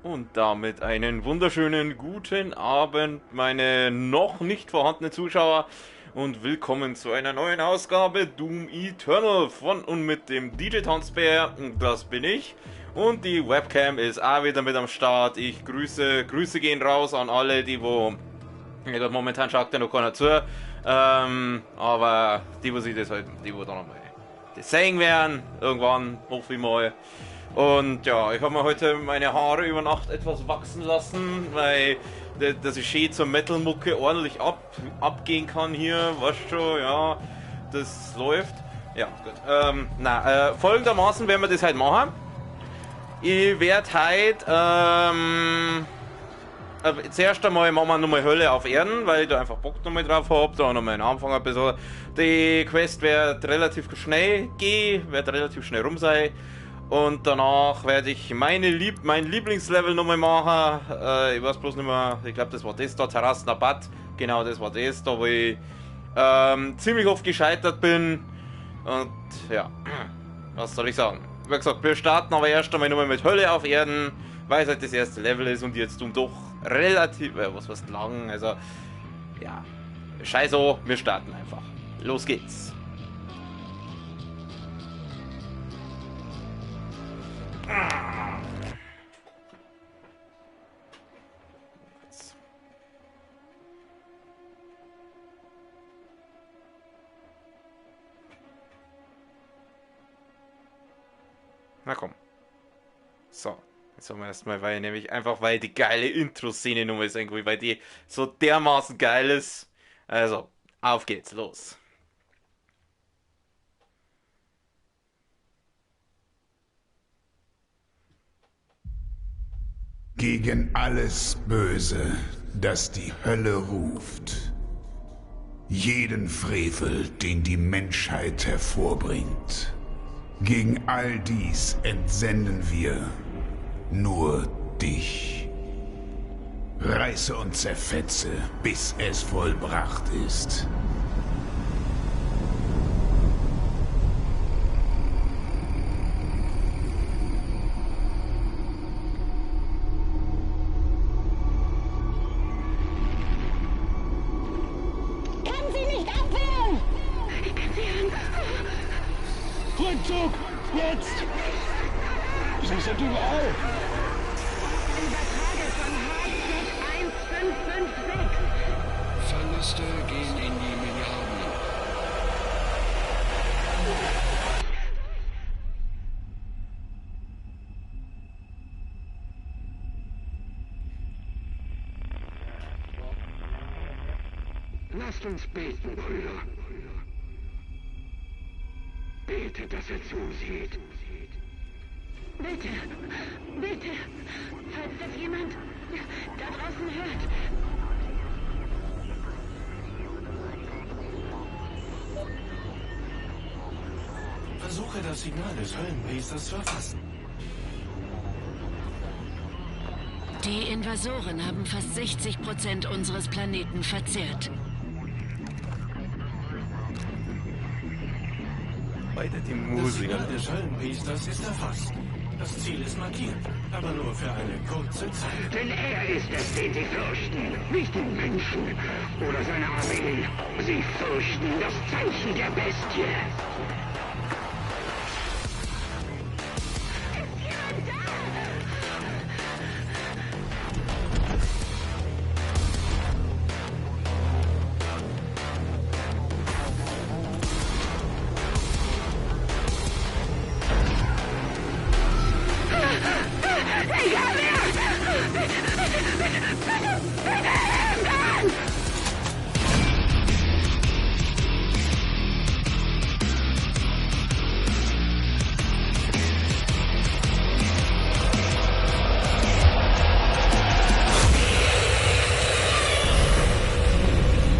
Und damit einen wunderschönen guten Abend, meine noch nicht vorhandenen Zuschauer, und willkommen zu einer neuen Ausgabe Doom Eternal von und mit dem DJ Tanzbär, das bin ich. Und die Webcam ist auch wieder mit am Start. Ich Grüße gehen raus an alle, die wo... Ja gut, momentan schaut ja noch keiner zu, aber die, wo sich das halt, die wo da nochmal das sehen werden, irgendwann, hoffe ich mal. Und ja, ich habe mir heute meine Haare über Nacht etwas wachsen lassen, weil dass ich schön zur Metal-Mucke ordentlich abgehen kann hier, weißt schon, ja, das läuft. Ja, gut. Folgendermaßen werden wir das halt machen. Ich werde heute, zuerst einmal machen wir nochmal Hölle auf Erden, weil ich da einfach Bock nochmal drauf hab, da nochmal den Anfang ein bisschen. Die Quest wird relativ schnell gehen, wird relativ schnell rum sein. Und danach werde ich mein Lieblingslevel nochmal machen. Ich weiß bloß nicht mehr, ich glaube das war das da, Terrassenabat. Genau, das war das da, wo ich ziemlich oft gescheitert bin. Und ja, was soll ich sagen? Wie gesagt, wir starten aber erst einmal nochmal mit Hölle auf Erden, weil es halt das erste Level ist und jetzt doch relativ, was heißt lang, also ja, scheiße, wir starten einfach. Los geht's. Na komm. So, jetzt haben wir erstmal, weil nämlich einfach, weil die geile Intro-Szene nochmal ist irgendwie, weil die so dermaßen geil ist. Also, auf geht's, los. Gegen alles Böse, das die Hölle ruft. Jeden Frevel, den die Menschheit hervorbringt. Gegen all dies entsenden wir nur dich. Reiße und zerfetze, bis es vollbracht ist. Rückzug! Jetzt! Sie sind überall! Übertrage von HZ1556. Verluste gehen in die Milliarden. Lasst uns beten, Brüder. Betet, dass er zusieht. Bitte, bitte, falls das jemand da draußen hört. Versuche das Signal des Höllenpriesters zu erfassen. Die Invasoren haben fast 60% unseres Planeten verzehrt. Die Musiker. Das Signal des Höllenpriesters ist erfasst. Das Ziel ist markiert, aber nur für eine kurze Zeit. Denn er ist es, den sie fürchten, nicht den Menschen oder seine Armeen. Sie fürchten das Zeichen der Bestie. Ist jemand da?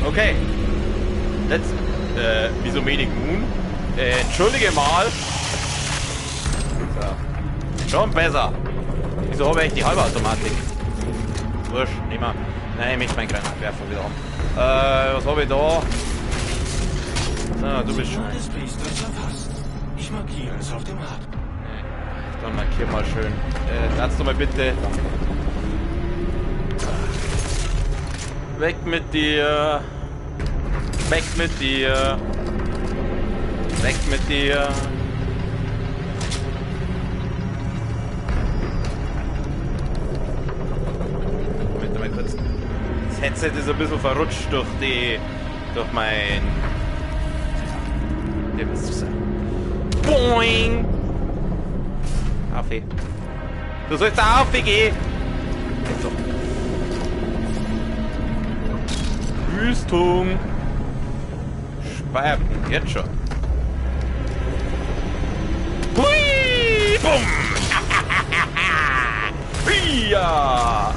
Okay. Let's. Wieso Medic Moon? Entschuldige mal. So. Schon besser. Wieso habe ich die Halbautomatik? Wurscht, nehmen wir. Nein, ich möchte meinen Granatwerfer wieder haben. Was habe ich da? So, du bist schon. Ich markiere es auf dem Rad. Dann markier mal schön. Darfst du mal bitte. Weg mit dir. Weg mit dir. Weg mit dir. Moment mal kurz. Das Headset ist ein bisschen verrutscht durch die. Durch mein. Ihr wisst es ja. Boing! Auf. Du sollst da auf gehen! So. Wüstung! Speicherpunkt, jetzt schon. Hui! Bumm! Ja!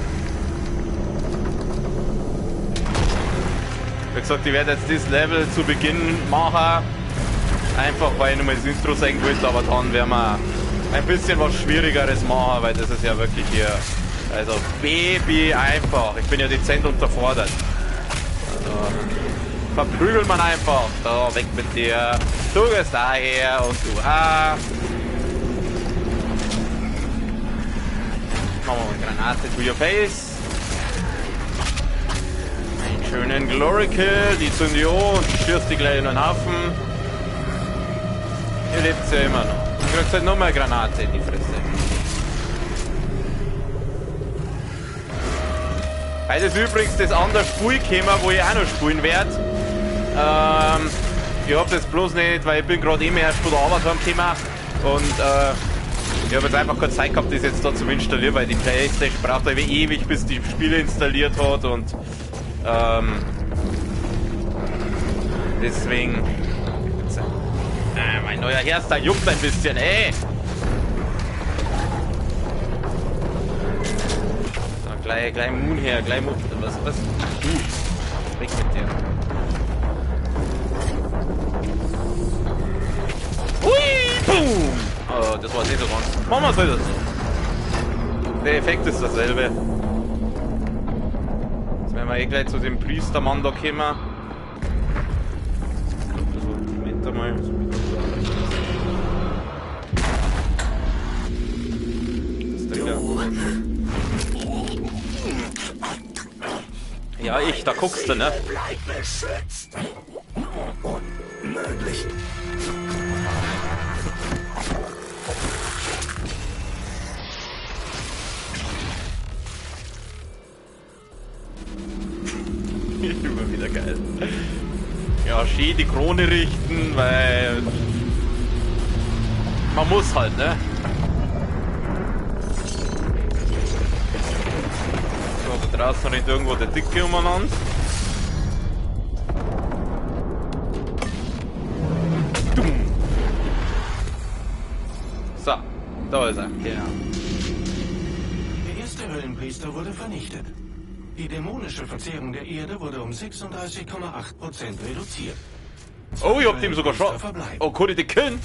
Wie gesagt, ich werde jetzt das Level zu Beginn machen. Einfach weil ich nur mal das Intro zeigen wollte, aber dann werden wir ein bisschen was Schwierigeres machen, weil das ist ja wirklich hier. Also Baby einfach. Ich bin ja dezent unterfordert. Also verprügelt man einfach. Da, weg mit dir. Du gehst daher und du ah. Machen wir mal Granate to your face. Einen schönen Glory Kill, die zünd ich an und schießt die gleich in den Hafen. Ihr lebt ja immer noch. Du kriegst halt nochmal Granate in die Fresse. Heute ist übrigens das andere Spiel gekommen, wo ich auch noch spielen werde. Ich hab das bloß nicht, weil ich bin gerade eben erst von der Arbeit heimgekommen. Und ich habe jetzt einfach keine Zeit gehabt, das jetzt da zu installieren, weil die PlayStation braucht ja ewig, bis die Spiele installiert hat und deswegen. Mein neuer Hairstyle juckt ein bisschen, ey! So, gleich Moon her, gleich Moon. Was? Du! Weg mit dir. Hui! Boom! Oh, das war's nicht so ganz. Machen wir es halt so. Der Effekt ist dasselbe. Jetzt werden wir eh gleich zu dem Priestermann da kommen. Moment einmal. Ja, ich, da guckst du, ne? Bleib beschützt. Unmöglich. Immer wieder geil. Ja, schön die Krone richten, weil man muss halt, ne? So, da draußen rennt irgendwo der Dicke umeinander. Dumm. So, da ist er. Genau. Der erste Höllenpriester wurde vernichtet. Die dämonische Verzehrung der Erde wurde um 36,8% reduziert. Oh, ich hab dem sogar schon. Oh, kann ich den killen?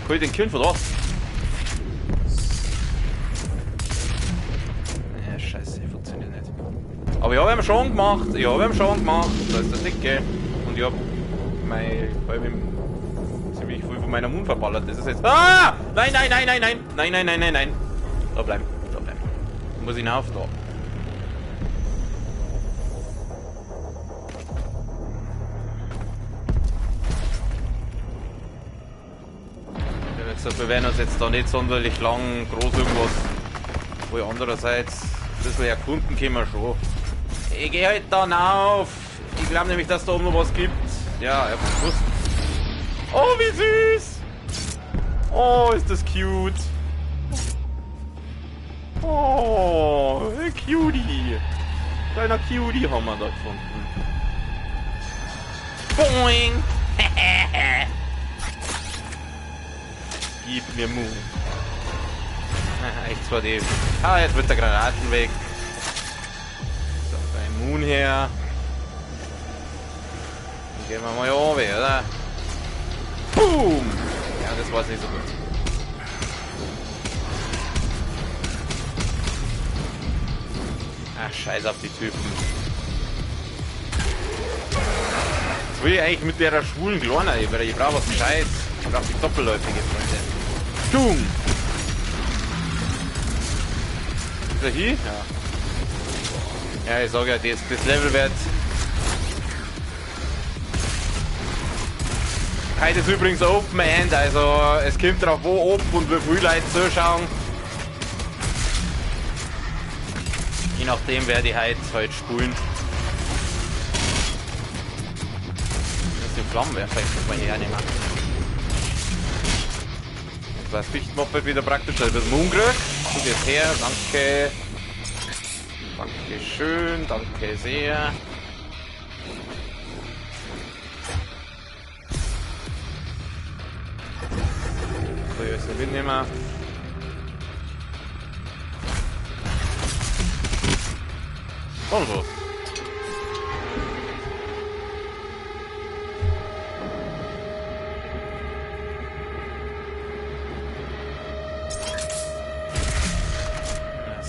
Kann ich den killen von da? Ja, scheiße, funktioniert nicht. Aber ich hab ihm schon gemacht. Ich hab ihm schon gemacht. Da ist der Dicke. Und ich hab mein, ziemlich viel von meiner Moon verballert. Das ist jetzt. Ah! Nein, nein, nein, nein, nein! Nein, nein, nein, nein, nein! Da bleiben, da bleiben. Muss ich hinauf da. Wir werden uns jetzt da nicht sonderlich lang groß irgendwas, wo ich andererseits ein bisschen erkunden können wir schon. Ich gehe halt da auf. Ich glaube nämlich, dass da oben noch was gibt. Ja, ich hab's gewusst. Oh, wie süß! Oh, ist das cute. Oh, Cutie. Kleiner Cutie haben wir da gefunden. Boing! Gib mir Moon. Echt zwar die. Ah, jetzt wird der Granaten weg. So, dein Moon her. Dann gehen wir mal runter, oder? Boom! Ja, das war's nicht so gut. Ach, scheiß auf die Typen. Was will ich eigentlich mit der schwulen Kleiner? Ich brauche was Gescheites. Ich brauche die doppelläufige, Freunde. Doom! Ist er hier? Ja. Ja, ich sag ja, das Level wird... Heute ist übrigens Open End, also es kommt drauf wo ob und wie viele Leute zuschauen. Je nachdem werde ich heute spulen. Das ist den Flammenwerfer, ich muss mal hernehmen. Jetzt war das Fichtmoped wieder praktisch, da ist ein bisschen Unglück. Du gehst her, danke. Dankeschön, danke sehr. So, hier ist der Mitnehmer. Und so.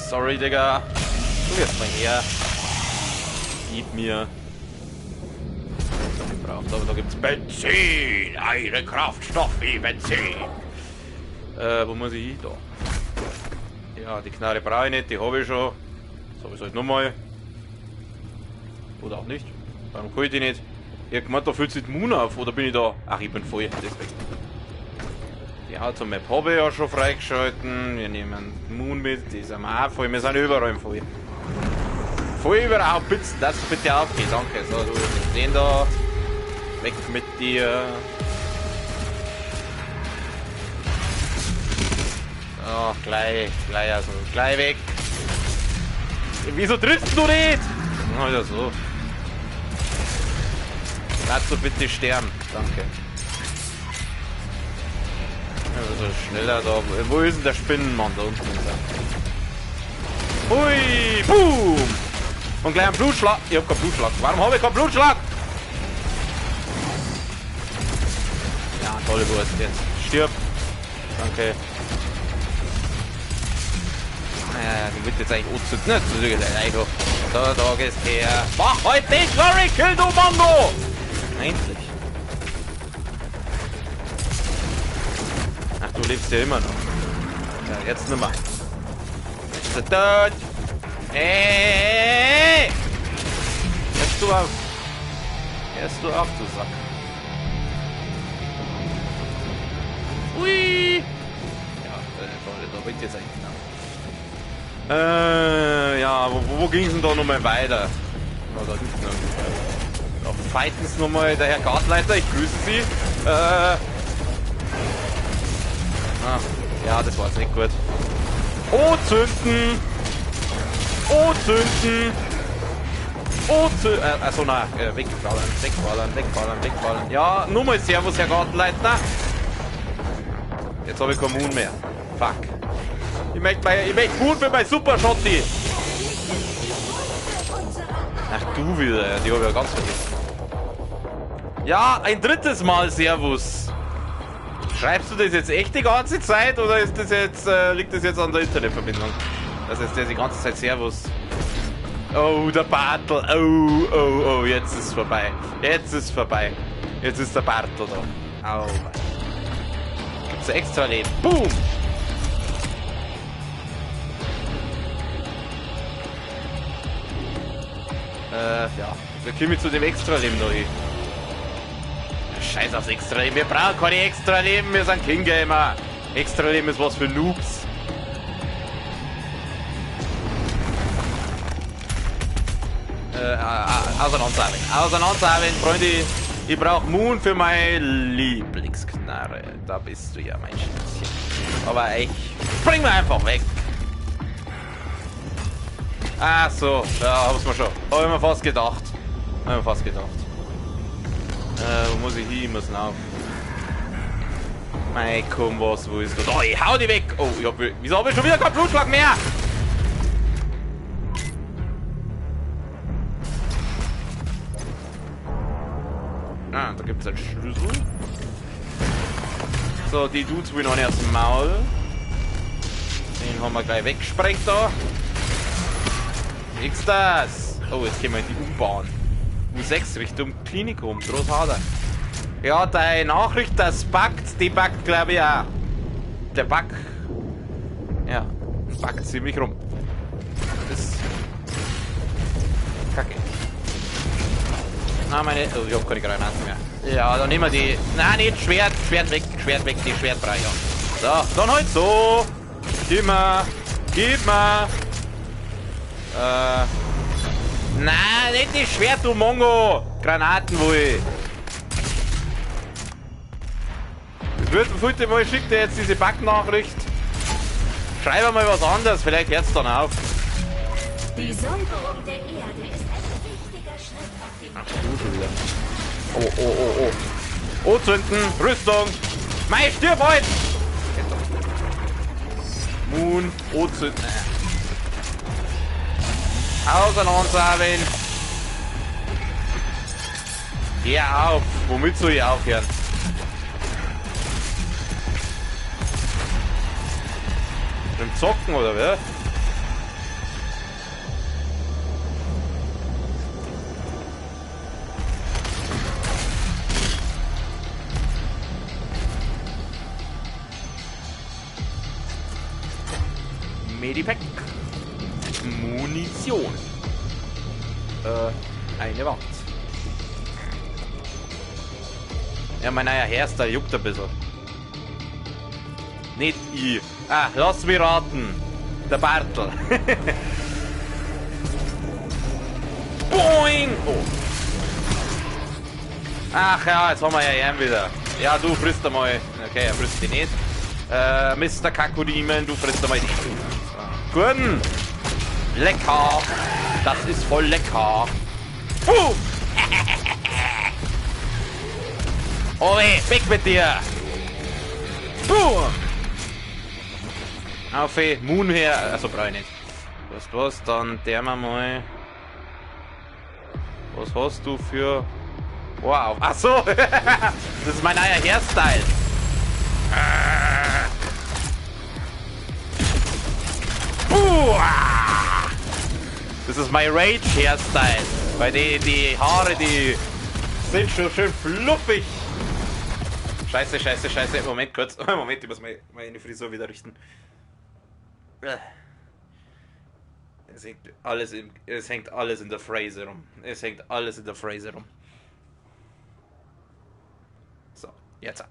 Sorry, Digga. Du gehst mal her. Gib mir. Ich brauche, aber da gibt's Benzin. Eine Kraftstoff wie Benzin. Wo muss ich hin? Da. Ja, die Knarre brauche ich nicht, die habe ich schon. So, ich halt nochmal. Oder auch nicht. Warum kann ich die nicht? Ich hab gemeint, da füllt sich die Moon auf. Oder bin ich da? Ach, ich bin voll. Deswegen. Die Automap habe ich ja schon freigeschalten. Wir nehmen Moon mit. Die sind wir auch voll. Wir sind überall voll. Voll überall. Bitte, lass bitte aufgehen. Danke. So, du den da. Weg mit dir. Oh, gleich, also gleich weg. Wieso triffst du nicht? Na ja, so. Lass du bitte sterben. Danke. Also schneller da. Wo ist denn der Spinnenmann da unten? Hui! Boom! Und gleich ein Blutschlag. Ich hab keinen Blutschlag. Warum habe ich keinen Blutschlag? Ja, tolle Wurst jetzt. Stirb. Danke. Du willst jetzt eigentlich anzünden, ne? Da, da gehst her. Mach heute den Glory Kill, du Mongo! Endlich. Ach, du lebst ja immer noch. Ja, jetzt nimmer. Jetzt ist er tot. Hey! Hörst du auf? Hörst du auf, du Sack. Ui! Ja, da wird jetzt eigentlich noch. Ja, wo ging es denn da nochmal weiter? Oh, da hinten noch. Da fighten sie nochmal, der Herr Gartleiter, ich grüße Sie. Ja, das war jetzt nicht gut. Oh, zünden! Oh, zünden! Oh, zünden! Also, nein, wegballern, wegballern, wegballern, wegballern. Ja, nur mal Servus, Herr Gartleiter. Jetzt habe ich keinen Moon mehr. Fuck. Ich möchte Moon für mein Super Shotty. Ach du wieder, die habe ich ja ganz vergessen. Ja, ein drittes Mal Servus. Schreibst du das jetzt echt die ganze Zeit oder ist das jetzt, liegt das jetzt an der Internetverbindung? Das ist der die ganze Zeit Servus. Oh, der Bartel. Oh, oh, oh, jetzt ist vorbei. Jetzt ist vorbei. Jetzt ist der Bartel da. Au. Gibt's extra Leben. Boom! Ja. Wir kommen zu dem Extra-Leben noch hin. Scheiß aufs Extra-Leben. Wir brauchen keine Extra-Leben. Wir sind King Gamer. Extra-Leben ist was für Noobs. Auseinanderarbeiten. Auseinanderarbeiten, Freunde. Ich brauche Moon für meine Lieblingsknarre. Da bist du ja, mein Schätzchen. Aber ich spring mir einfach weg. Ach so, ja, hab's mir schon. Hab ich mir fast gedacht. Hab ich mir fast gedacht. Wo muss ich hin? Ich muss rauf. Mei, komm, was, wo ist das? Oh, ich hau die weg! Oh, ich hab, wieso hab ich schon wieder keinen Blutschlag mehr? Ah, da gibt's einen Schlüssel. So, die Dudes wollen noch nicht aus dem Maul. Den haben wir gleich weggesprengt da. Nix das! Oh, jetzt gehen wir in die U-Bahn. U6 Richtung Klinikum, Großhader. Ja, deine Nachricht, das backt, die backt, glaube ich auch. Der Bug. Ja, backt ziemlich rum. Das ist Kacke. Na, meine... Oh, ich hab keine Granaten mehr. Ja, dann nehmen wir die... Nein, nicht Schwert. Schwert weg, die Schwertbreicher. So, dann halt so. Gib mir. Gib mir. Nein, nicht die Schwert, du Mongo. Granaten, wohl. Das wird heute mal, schickt er jetzt diese Bug-Nachricht. Schreib mal was anderes, vielleicht hört's dann auf. Die Säuberung der Erde ist ein wichtiger Schritt auf dem. Ach du schon wieder. Oh, oh, oh, oh. Oh, zünden, Rüstung. Mei, stirb heute! Moon, oh, zünden. Auseinandersaben. Hör auf. Womit soll ich aufhören? Mit dem Zocken oder wer? Medipack. Munition. Eine Wand. Ja, mein neuer Hairstyle juckt ein bisschen. Nicht ich. Ah, lass mich raten. Der Bartel. Boing! Oh. Ach ja, jetzt haben wir ja ihn wieder. Ja, du frisst einmal. Okay, er frisst dich nicht. Mr. Kakodiemen, du frisst einmal dich. Guten. Lecker. Das ist voll lecker. Boom! Oh ey, weg mit dir! Boom! Auf, Moon her. Also brauche ich nicht. Was, was? Dann der mal. Was hast du für. Wow. Ach so! Das ist mein neuer Hairstyle. Das ist mein Rage Hairstyle. Weil die Haare, die sind schon schön fluffig. Scheiße, scheiße, scheiße. Moment kurz. Moment, ich muss meine Frisur wieder richten. Es hängt alles in, es hängt alles in der Phrase rum. Es hängt alles in der Phrase rum. So, jetzt.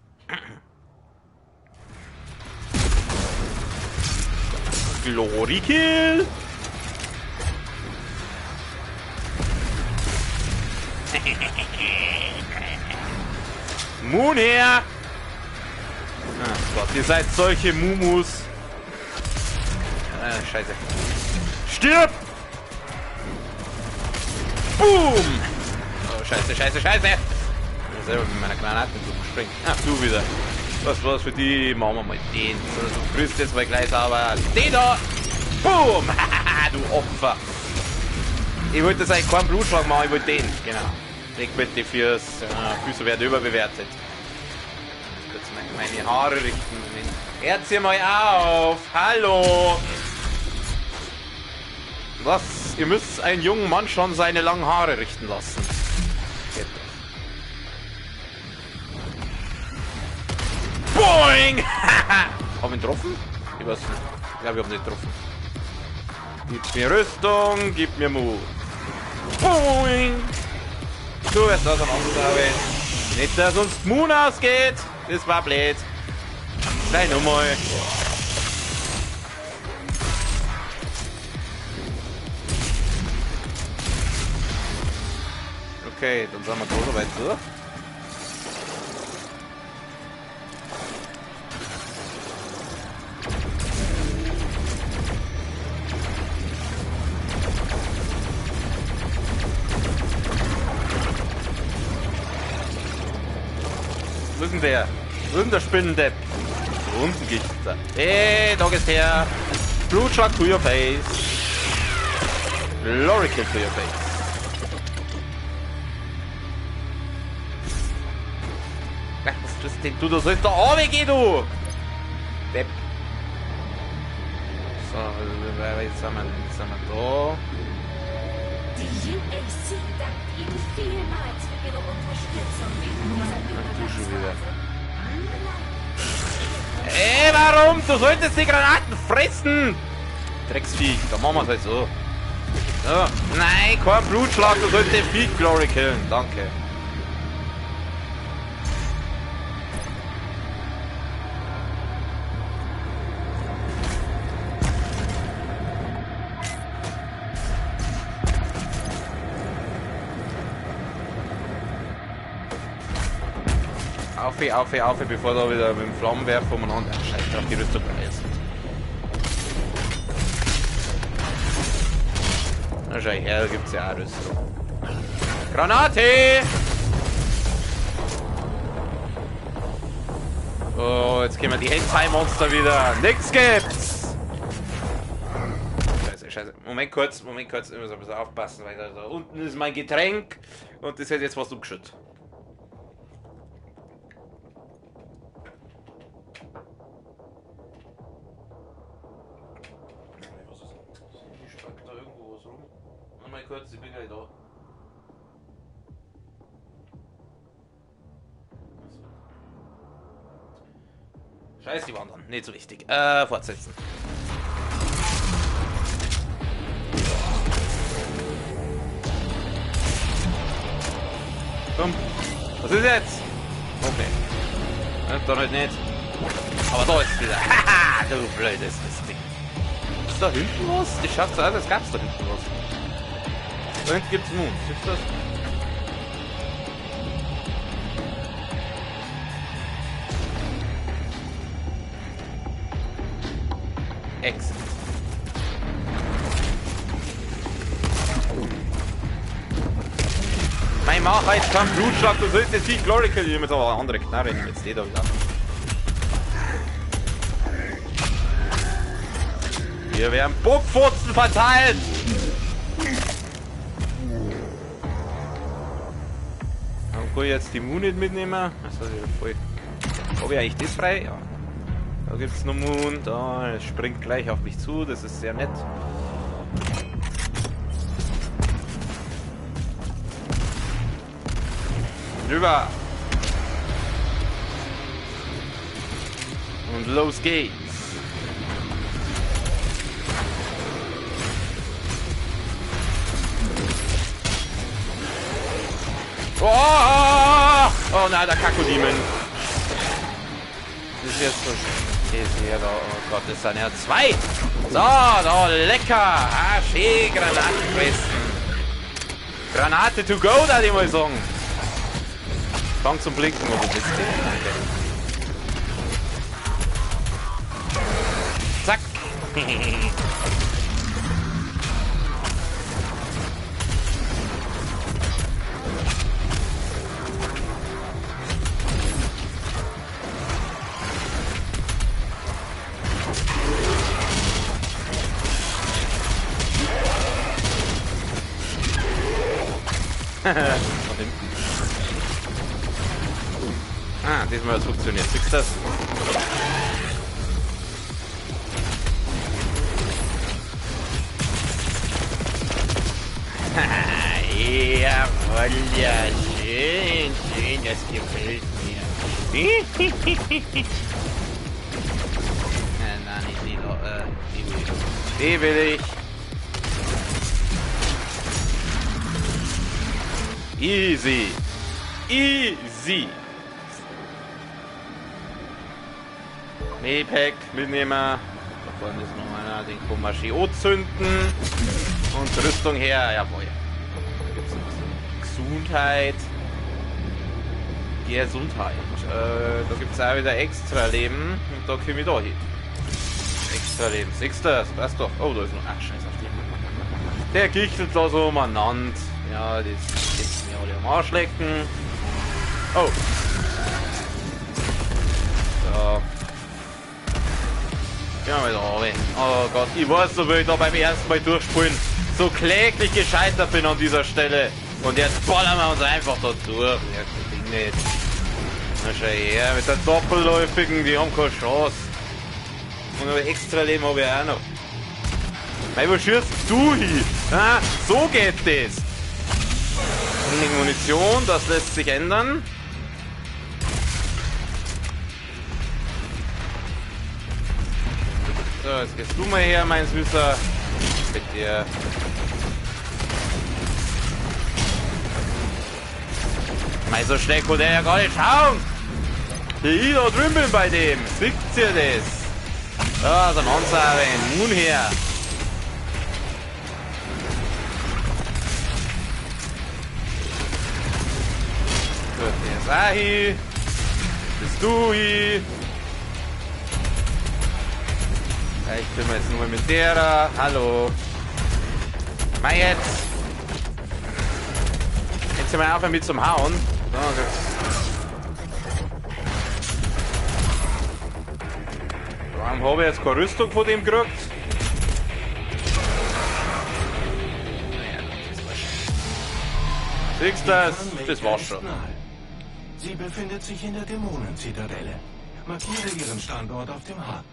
Glory Kill! Moon her! Ach Gott, ihr seid solche Mumus. Scheiße. Stirb! Boom! Oh, scheiße, scheiße, scheiße! Ich muss selber mit meiner Granate springen. Ach, du wieder. Was war's für die? Machen wir mal den. So, du frisst jetzt mal gleich sauber. Den da! Boom! Du Opfer! Ich wollte jetzt eigentlich keinen Blutschlag machen, ich wollte den. Genau. Leg bitte fürs Füße werden überbewertet. Kurz meine Haare richten. Hört ihr mal auf! Hallo! Was? Ihr müsst einen jungen Mann schon seine langen Haare richten lassen. Geht doch. Boing! Hab ihn getroffen? Ich weiß nicht. Ich glaube, ich hab nicht getroffen. Gib mir Rüstung, gib mir Mut. Boing! Du wirst das am anderen. Nicht, dass uns Moon ausgeht. Das war blöd. Gleich nochmal. Okay, dann sind wir da soweit durch. Wo ist denn der? Wo ist denn der Spinnendepp? Da unten geht's da. Hey, da geht's her. Blutschlag to your face. Glory kill to your face. Ach, was tust denn du? Du sollst da runtergehen, du! Depp. So, jetzt sind wir da. Die UAC dankt Ihnen vielmals für Ihre Unterstützung während dieser Übergangsphase. Ey, warum? Du solltest die Granaten fressen! Drecksviech, da machen wir es halt so. So. Nein, kein Blutschlag, du sollst den Feed Glory killen. Danke. Auf, auf, auf, bevor da wieder mit dem Flammenwerfer umeinander. Ach, scheiß drauf, die Rüstung ist. Na schau her, da gibt's ja auch Rüstung. Granate! Oh, jetzt kommen die Hentai-Monster wieder. Nix gibt's! Scheiße, scheiße. Moment kurz, ich muss ein bisschen aufpassen, weil da unten ist mein Getränk und das hätte jetzt was umgeschüttet. Kurz, ich bin gleich da. Scheiß die Wandern, nicht so wichtig. Fortsetzen. Komm. Was ist jetzt? Okay. Ja, dann halt nicht. Aber da ist es wieder. Haha, du blödes Ding. Ist da hinten was? Das schaut so aus, als gab's da hinten was. Da hinten gibt's Moon. Siehst du das? Exit. Mein Mach jetzt keinen Blutschlag, du sollst jetzt nicht Glory killen. Ich nehme jetzt aber eine andere Knarre, ich nehme jetzt die da wieder. Hier werden Bockfurzen verteilt! Kann ich jetzt die Moon nicht mitnehmen? Also, voll. Habe ich eigentlich das frei? Ja. Da gibt es noch Moon. Da, es springt gleich auf mich zu. Das ist sehr nett. Rüber! Und los geht's! Oh! Oh nein, der Kakodemon. Das ist jetzt so. Oh Gott, das sind ja zwei. So, da, lecker. Ah, schön, Granaten fressen. Granate to go, da ich mal sagen. Fang zum Blinken, wo bist du? Danke. Zack. Ah, diesmal hat es funktioniert. Siehst du das? Jawohl, ja, schön, schön, das gefällt mir. Nein, nicht die, die will ich. Die will ich. Easy. Easy. Medpack mitnehmen. Da vorne ist noch einer, den kann man schön anzünden. Und Rüstung her, jawohl. Da gibt es ein bisschen Gesundheit. Gesundheit. Da gibt es auch wieder extra Leben. Und da komme ich da hin. Extra Leben. Siehst du das? Passt doch. Oh, da ist noch. Ach, scheiß auf den. Der kichelt da so umeinander. Ja, das ist mir alle am Arsch lecken. Oh. So. Ja, mal da runter. Oh Gott, ich weiß so, wie ich da beim ersten Mal durchspulen so kläglich gescheitert bin an dieser Stelle. Und jetzt ballern wir uns einfach da durch. Ja, das Ding nicht. Na schau her, mit der doppelläufigen, die haben keine Chance. Und ein extra Leben habe ich auch noch. Mei, wo schießt du hin? Ah, so geht das. Munition, das lässt sich ändern. So, jetzt gehst du mal her, mein Süßer. Mit dir. Mei, so schnell konnte er ja gar nicht schauen. Wie ich da drüben bin bei dem. Seht ihr das? Da, so ein Ansagen. Nun her. Gut, der ist auch hier. Bist du hier? Vielleicht können wir jetzt nur mit der. Hallo. Mach jetzt. Jetzt mal aufhören mit zum Hauen. So, gut. Warum habe ich jetzt keine Rüstung von dem gekriegt? Naja, das war schon. Siehst du das? Das war's schon. Sie befindet sich in der Dämonen-Zitadelle. Markiere ihren Standort auf dem Hub.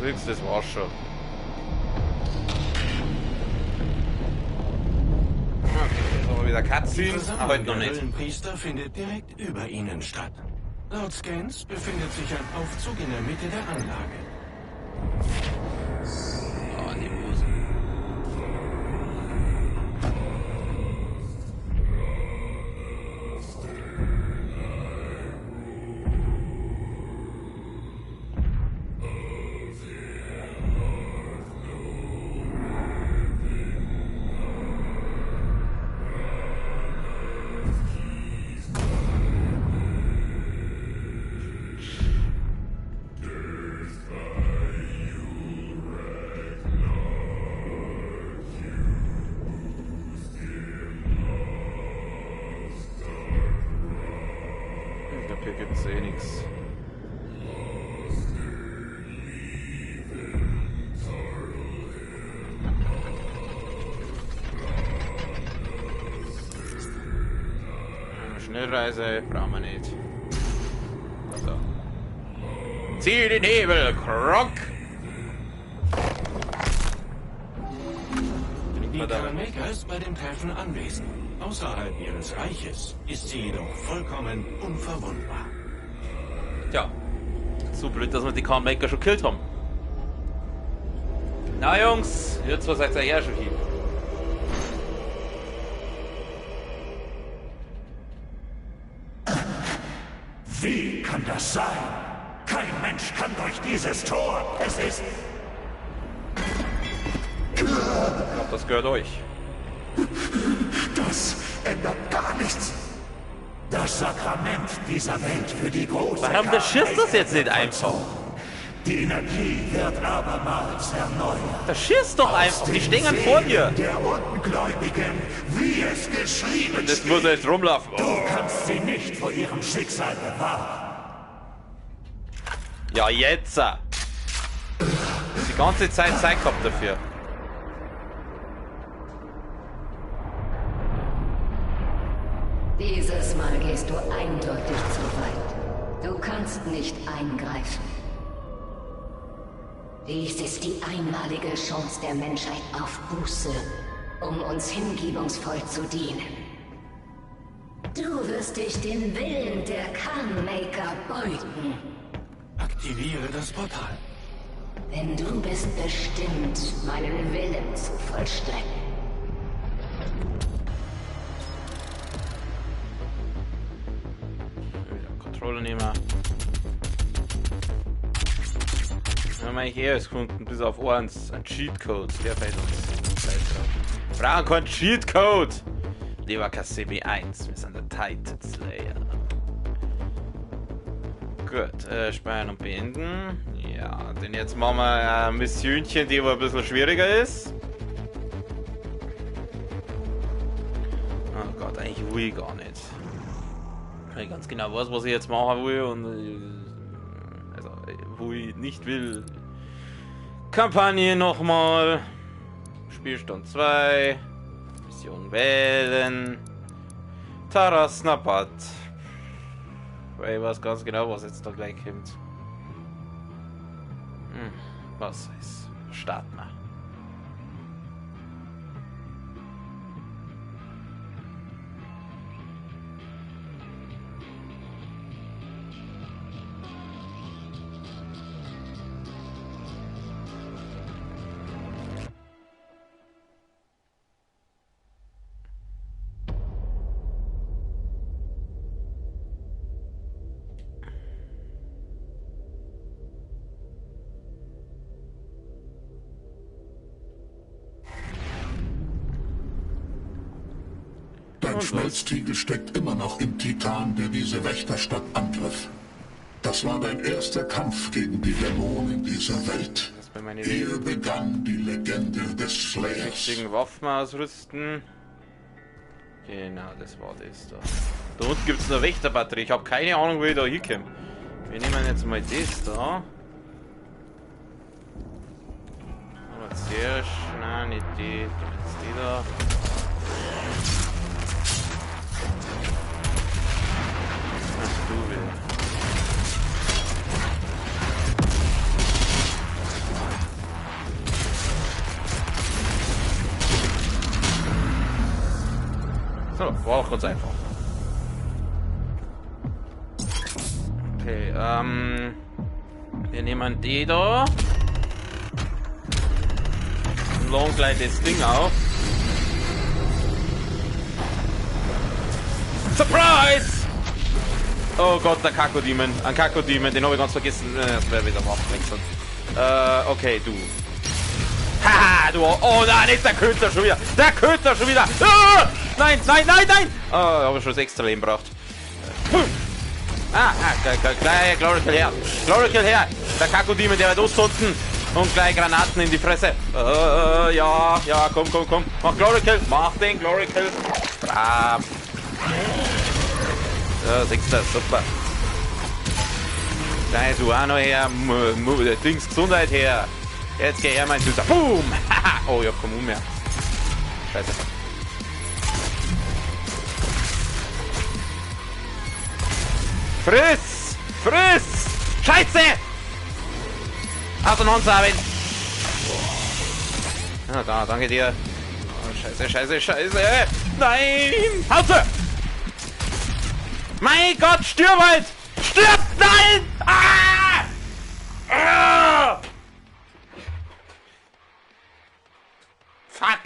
Siehst du, das war's schon. Okay, jetzt haben wir wieder Cutscene. Aber heute noch nicht. Der Höllenpriester findet direkt über ihnen statt. Laut Scans befindet sich ein Aufzug in der Mitte der Anlage. Oh, die Busen. Hier gibt's eh nix. Schnellreise brauchen wir nicht. So. Zieh den Hebel, Krog! Die Khan Maykr ist bei dem Treffen anwesend. Außerhalb ihres Reiches ist sie jedoch vollkommen unverwundbar. Tja, so blöd, dass wir die Khan Maykr schon gekillt haben. Na Jungs, ihr zwei seid ja eher schon hier. Wie kann das sein? Kein Mensch kann durch dieses Tor. Es ist... Ich glaube, das gehört euch. Das ändert gar nichts. Das Sakrament dieser Welt für die große... Warum das schießt das jetzt nicht einfach? Die Energie wird abermals erneuert. Das schießt doch einfach. Die stehen vor dir. Der Ungläubigen, wie es geschrieben steht. Das muss jetzt rumlaufen. Du kannst sie nicht vor ihrem Schicksal bewahren. Ja, jetzt. Die ganze Zeit Zeit gehabt dafür. Dieses Mal gehst du eindeutig zu weit. Du kannst nicht eingreifen. Dies ist die einmalige Chance der Menschheit auf Buße, um uns hingebungsvoll zu dienen. Du wirst dich dem Willen der Khan Maykr beugen. Aktiviere das Portal. Denn du bist bestimmt, meinen Willen zu vollstrecken. Controller nehmen wir. Wir haben eigentlich eher gefunden, bis auf eins, ein Cheatcode. Der fällt uns. Wir brauchen keinen Cheatcode! Lieber KCB1, wir sind der Titan Slayer. Gut, speichern und beenden. Ja, denn jetzt machen wir ein Missionchen, die aber ein bisschen schwieriger ist. Oh Gott, eigentlich will ich gar nicht. Weil ich ganz genau weiß, was ich jetzt machen will und also, wo ich nicht will. Kampagne nochmal. Spielstand 2. Mission wählen. Taras Napat. Weil ich weiß ganz genau, was jetzt da gleich kommt. Was ist? Starten wir. Ein Schmelztiegel steckt immer noch im Titan, der diese Wächterstadt angriff. Das war dein erster Kampf gegen die Dämonen dieser Welt. Hier begann die Legende des Slayers. Richtigen Waffen ausrüsten. Genau, das war das da. Da unten gibt es eine Wächterbatterie. Ich habe keine Ahnung, wo ich da hinkomme. Wir nehmen jetzt mal das da. Aber zuerst. Nein, nicht die. Jetzt die da. Ach du wieder. So, war auch ganz einfach. Okay, wir nehmen die da. Und laden gleich das Ding auf. Surprise! Oh Gott, der Kakodemon. Ein Kakodemon, den habe ich ganz vergessen. Das wäre wieder Waffenwechsel. Okay, du. Haha, du. Oh nein, nicht der Köter schon wieder. Der Köter schon wieder. Ah! Nein, nein, nein, nein! Oh, habe ich schon das extra Leben braucht. Ah, gleich Glory Kill her. Glory Kill her. Der Kakodemon, der wird auszünden. Und gleich Granaten in die Fresse. Ja, ja, komm, komm, komm. Mach Glory Kill. Mach den Glory Kill. Brav. So, sechster, super. Gleich du auch noch her. Dings, Gesundheit her. Jetzt geh her, mein Süßer. Boom! Oh, ich hab keinen Mund mehr. Scheiße. Friss! Friss! Scheiße! Auseinandersamen! Ah, da, danke dir. Oh, scheiße, scheiße, scheiße! Nein! Hause! Mein Gott, stirb halt! Stirb! Nein! Ah! Ah! Fuck!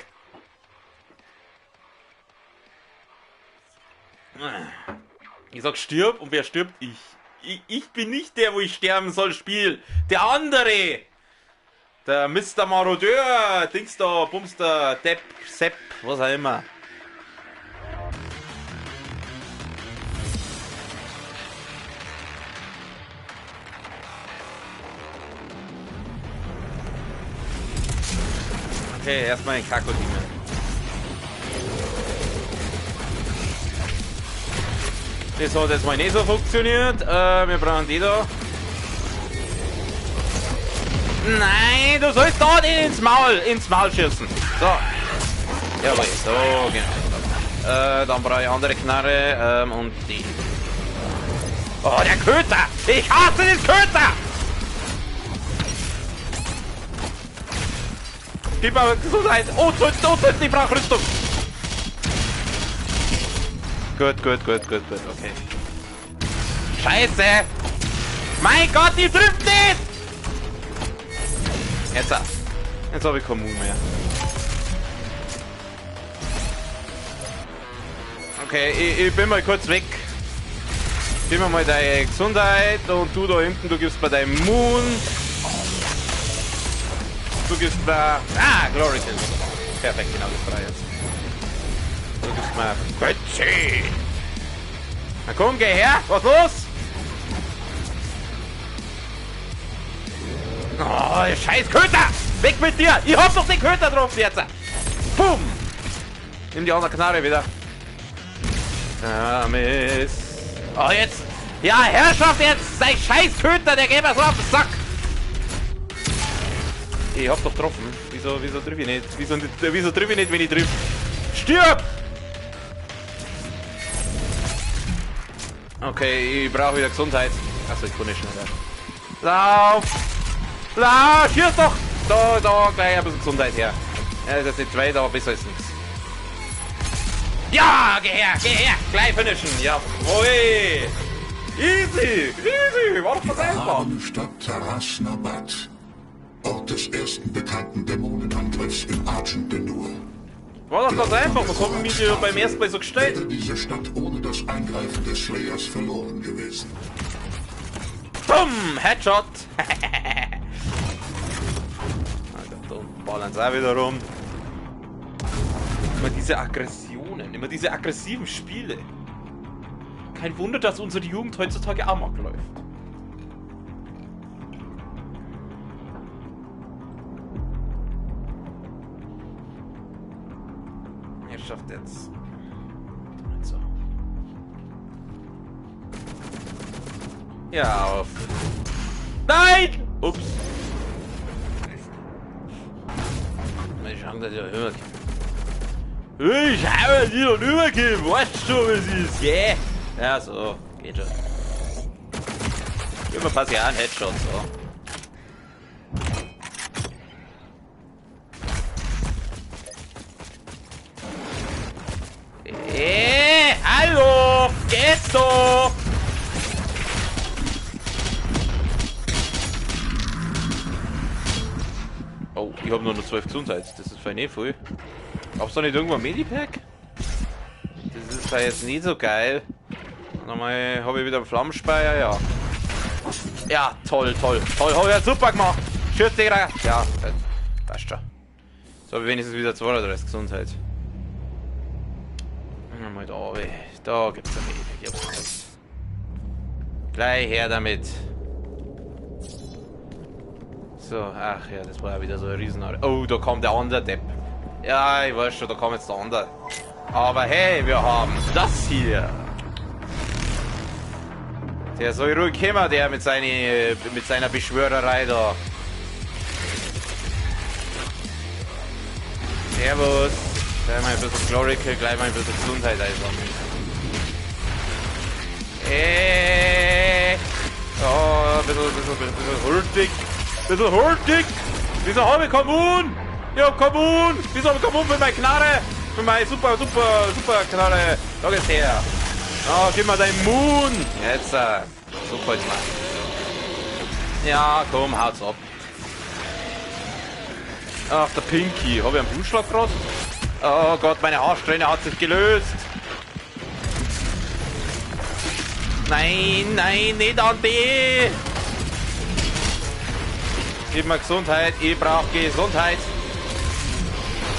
Ich sag stirb und wer stirbt? Ich. Ich bin nicht der, wo ich sterben soll, Spiel. Der andere! Der Mr. Marodeur, Dings da, Bumster, Depp, Sepp, was auch immer. Okay, erstmal den Kakodemon. Das hat jetzt mal nicht so funktioniert. Wir brauchen die da. Nein, du sollst da ins Maul schießen. So. Jawohl, so, genau. Dann brauche ich andere Knarre und die. Oh, der Köter! Ich hasse den Köter! Gib mir Gesundheit! Oh, zünden, ich brauche Rüstung! Gut, gut, gut, gut, gut, okay. Scheiße! Mein Gott, die trifft nicht! Jetzt, jetzt habe ich keinen Mut mehr. Okay, ich bin mal kurz weg. Gib mir mal deine Gesundheit und du da hinten, du gibst mir deinen Moon. Du gibst mir... Ah, Glory Kill. Perfekt, genau, das brauche ich jetzt. Du gibst mir... Götze! Na komm, geh her! Was los? Oh, scheiß Köter! Weg mit dir! Ich hab doch den Köter drauf jetzt! Boom! Nimm die andere Knarre wieder. Ah, Mist. Oh, jetzt! Ja, Herrschaft jetzt! Sei scheiß Köter, der geht mir so auf den Sack! Ich hab doch getroffen. Wieso triff ich nicht? Wieso triff ich nicht, wenn ich triff? Stirb! Okay, ich brauche wieder Gesundheit. Achso, ich kann nicht schneller. Lauf! Lauf! Schieß doch! Da, gleich ein bisschen Gesundheit her. Ja, das ist jetzt nicht weit, aber besser ist nichts. Ja, geh her, geh her! Gleich finishen! Jawohl! Easy! Easy! War doch ganz einfach! Die Stadt Taras Nabat. Ort des ersten bekannten Dämonenangriffs in Argent D'Nur. War doch ganz einfach, was haben wir dir beim ersten Mal so gestellt? Wäre diese Stadt ohne das Eingreifen des Slayers verloren gewesen. Bumm! Headshot! Da unten ballern sie auch wieder rum. Immer diese Aggressionen. sein. Immer diese aggressiven Spiele. Kein Wunder, dass unsere Jugend heutzutage Amok läuft. Er schafft jetzt. So. Ja, auf. Nein! Ups. Mal schauen, dass ich da rüberkomme. Ich habe die noch rübergekommen. Weißt du, wie es ist? Yeah. Ja, so. Geht schon. Immer pass ja an, Headshot, so. Hallo! Geht's doch! Oh, ich habe nur noch 12 Gesundheit. Das ist fein eh voll. Gab's da nicht irgendwo ein Medipack? Das ist ja jetzt nicht so geil. Nochmal habe ich wieder einen Flammenspeier, ja. Ja, toll, toll, toll. Habe ich ja super gemacht. Schürz dich rein. Ja, passt schon. So habe ich wenigstens wieder 32 Gesundheit. Mal da, da gibt's ein Medipack. Gleich her damit. So, ach ja, das war ja wieder so ein Riesenhaare. Oh, da kommt der andere Depp. Ja, ich weiß schon, da kommt jetzt der andere. Aber hey, wir haben das hier. Der soll ruhig kommen, der mit seiner Beschwörerei da. Servus. Gleich mal ein bisschen Glory Kill, gleich mal ein bisschen Gesundheit einsammeln. Oh, ein bisschen hurtig. Bisschen hurtig! Wieso habe ich Kommun? Ich hab Kommun! Wieso habe ich Kommun für meine Knarre? Für meine super, super, super Knarre! Da geht's her! Oh, gib mir dein Moon! Jetzt, so gefällt's mir. Ja, komm, haut's ab. Ach, der Pinky. Habe ich einen Blutschlag gerade? Oh Gott, meine Haarsträhne hat sich gelöst! Nein, nein, nicht an die! Gib mir Gesundheit, ich brauche Gesundheit.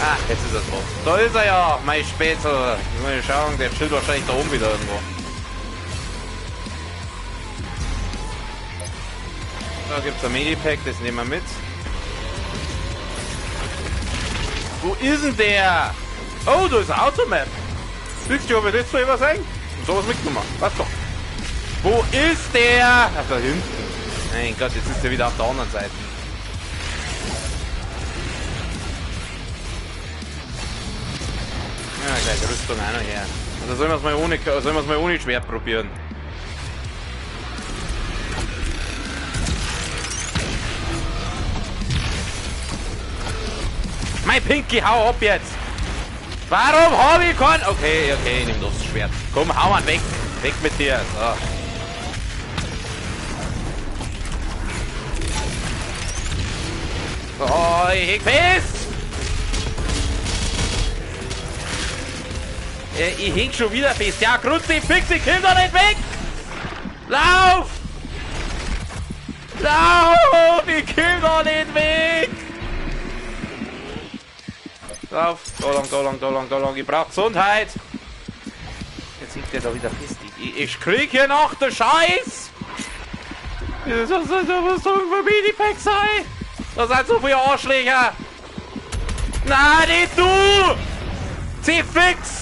Ah, jetzt ist er tot. Da ist er ja, mein Spätzle. Mal schauen, der chillt wahrscheinlich da oben wieder irgendwo. Da gibt es ein Medipack, das nehmen wir mit. Wo ist denn der? Oh, da ist ein Automap. Siehst du, ob ich das zu übersehen? Und sowas mitgenommen. Passt doch. Wo ist der? Ach, da hinten. Mein Gott, jetzt ist er wieder auf der anderen Seite. Ja, gleich die Rüstung auch noch her. Also sollen wir es mal ohne Schwert probieren. Mein Pinky, hau ab jetzt! Warum hab ich keinen? Okay, okay, ich nehm das Schwert. Komm, hau mal weg! Weg mit dir! So. Oh, ich häng fest! Ich häng schon wieder fest. Ja, Kruzifix, ich komm da nicht weg! Lauf! Lauf! Ich komm da nicht weg! Lauf! Da lang, da lang, da lang, da lang. Ich brauch Gesundheit! Jetzt hängt der da wieder fest. Ich krieg hier noch den Scheiß! Das muss doch ein Medipack sein! Das sind so viele Arschlöcher! Nein, nicht du! Zieh fix!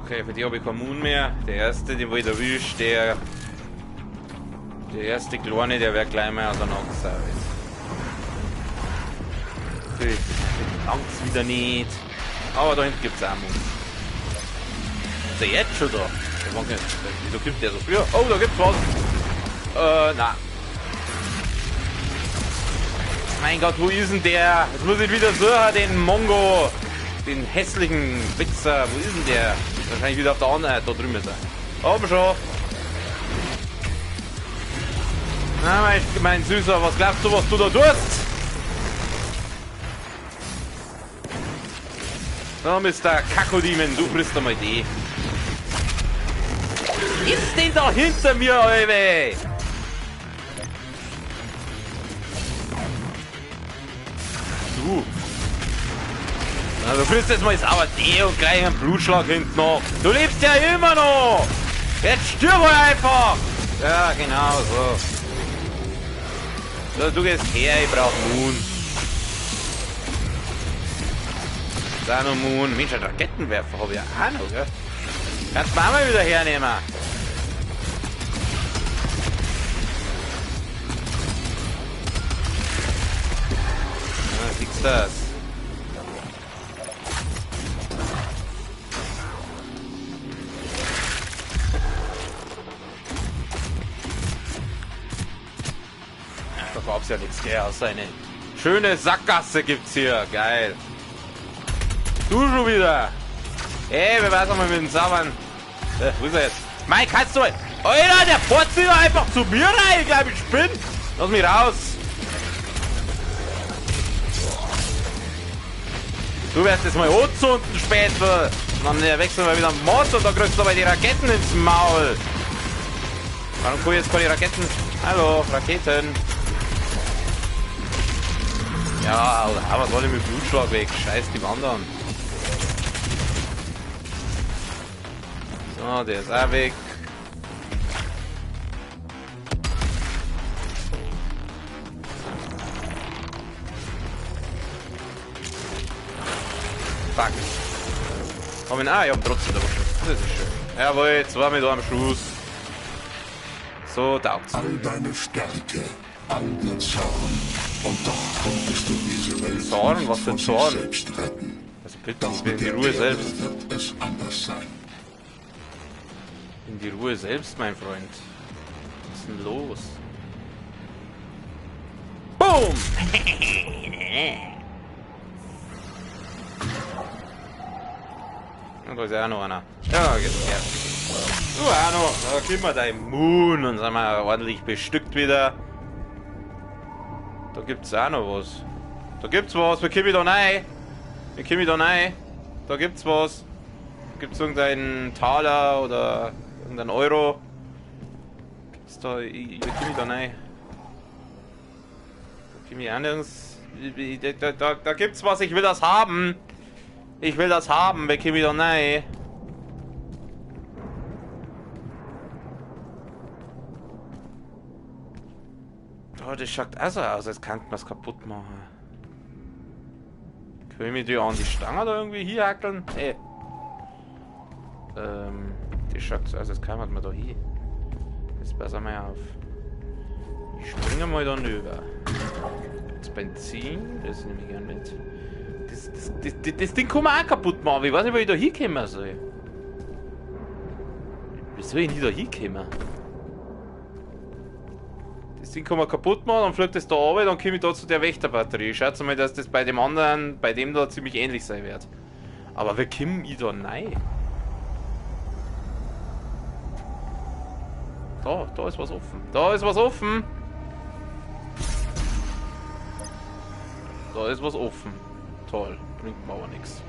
Okay, für die habe ich keinen Moon mehr. Der erste, den wo ich erwischt, der erste Kleine, der wird gleich mal auseinandergesaut. Natürlich, das wieder nicht. Aber da hinten gibt es auch Moon. Ist der jetzt schon da? Wieso gibt der so früh? Oh, da gibt's was! Na. Mein Gott, wo ist denn der? Jetzt muss ich wieder suchen, den Mongo. Den hässlichen Wichser. Wo ist denn der? Wahrscheinlich wieder auf der anderen Seite. Da drüben ist er. Oben schon. Na, mein Süßer, was glaubst du, was du da tust? So, Mr. Kakodemon, du frisst einmal die. Was ist denn da hinter mir, Alter? Du. Na, du frisst jetzt mal sauer D und gleich einen Blutschlag hinten noch. Du lebst ja immer noch! Jetzt stirb mal einfach! Ja, genau so. So, du gehst her, ich brauch Moon. Da noch Moon. Mensch, einen Raketenwerfer habe ich ja auch noch, gell? Kannst du mir auch mal wieder hernehmen. Na, siehst du das? Ach, da gab's ja nichts, gell? Außer eine schöne Sackgasse gibt's hier. Geil. Du schon wieder! Ey, wer weiß nochmal mit dem sauberen. Wo ist er jetzt? Mike, kannst du mal. Alter, der fährt sich doch einfach zu mir rein! Ich glaube, ich spinn! Lass mich raus! Du wirst jetzt mal anzünden später! Und dann wechseln wir wieder am Mod und da kriegst du aber die Raketen ins Maul! Warum kann ich jetzt keine Raketen? Hallo, Raketen! Ja, aber soll ich mit Blutschlag weg? Scheiß die Wand an. So, der ist auch weg. Fuck. Komm in. Ah, ich hab trotzdem da was. Das ist schön. Jawohl, zwei mit einem Schuss. So taugt's. All deine Stärke, all der Zorn. Und doch konntest du diese Welt Zorn? nicht Was für vor sich Zorn? selbst retten. Also bitte, Doch ich bin mit die der Ruhe Erde selbst. wird es anders sein. In die Ruhe selbst, mein Freund. Was ist denn los? Boom! Und da ist ja auch noch einer. Ja, geht's her. Du auch noch. Da kriegen wir dein Moon und sind wir ordentlich bestückt wieder. Da gibt's auch noch was. Da gibt's was. Wir kommen da rein. Wir kommen da rein. Da gibt's was. Gibt's irgendeinen Taler oder irgendeinen Euro? Gibt's da. Ich komme da rein. Da komme ich auch nirgends. Da gibt's was. Ich will das haben. Ich will das haben. Wie komme ich da rein? Oh, das schaut auch so aus, als könnte man es kaputt machen. Können wir die an die Stange da irgendwie hier hackeln? Hey. Das schaut so aus, als kann man da hin. Jetzt pass mal auf. Ich springe mal da rüber. Das Benzin, das nehme ich gerne mit. Das Ding kann man auch kaputt machen. Ich weiß nicht, wo ich da hinkommen soll. Wie soll ich denn da hinkommen? Das Ding kann man kaputt machen, dann fliegt das da runter, dann komme ich da zu der Wächterbatterie. Schaut mal, dass das bei dem anderen, bei dem da ziemlich ähnlich sein wird. Aber wie komme ich da rein? Da ist was offen. Da ist was offen! Da ist was offen. Toll, bringt mir aber nichts.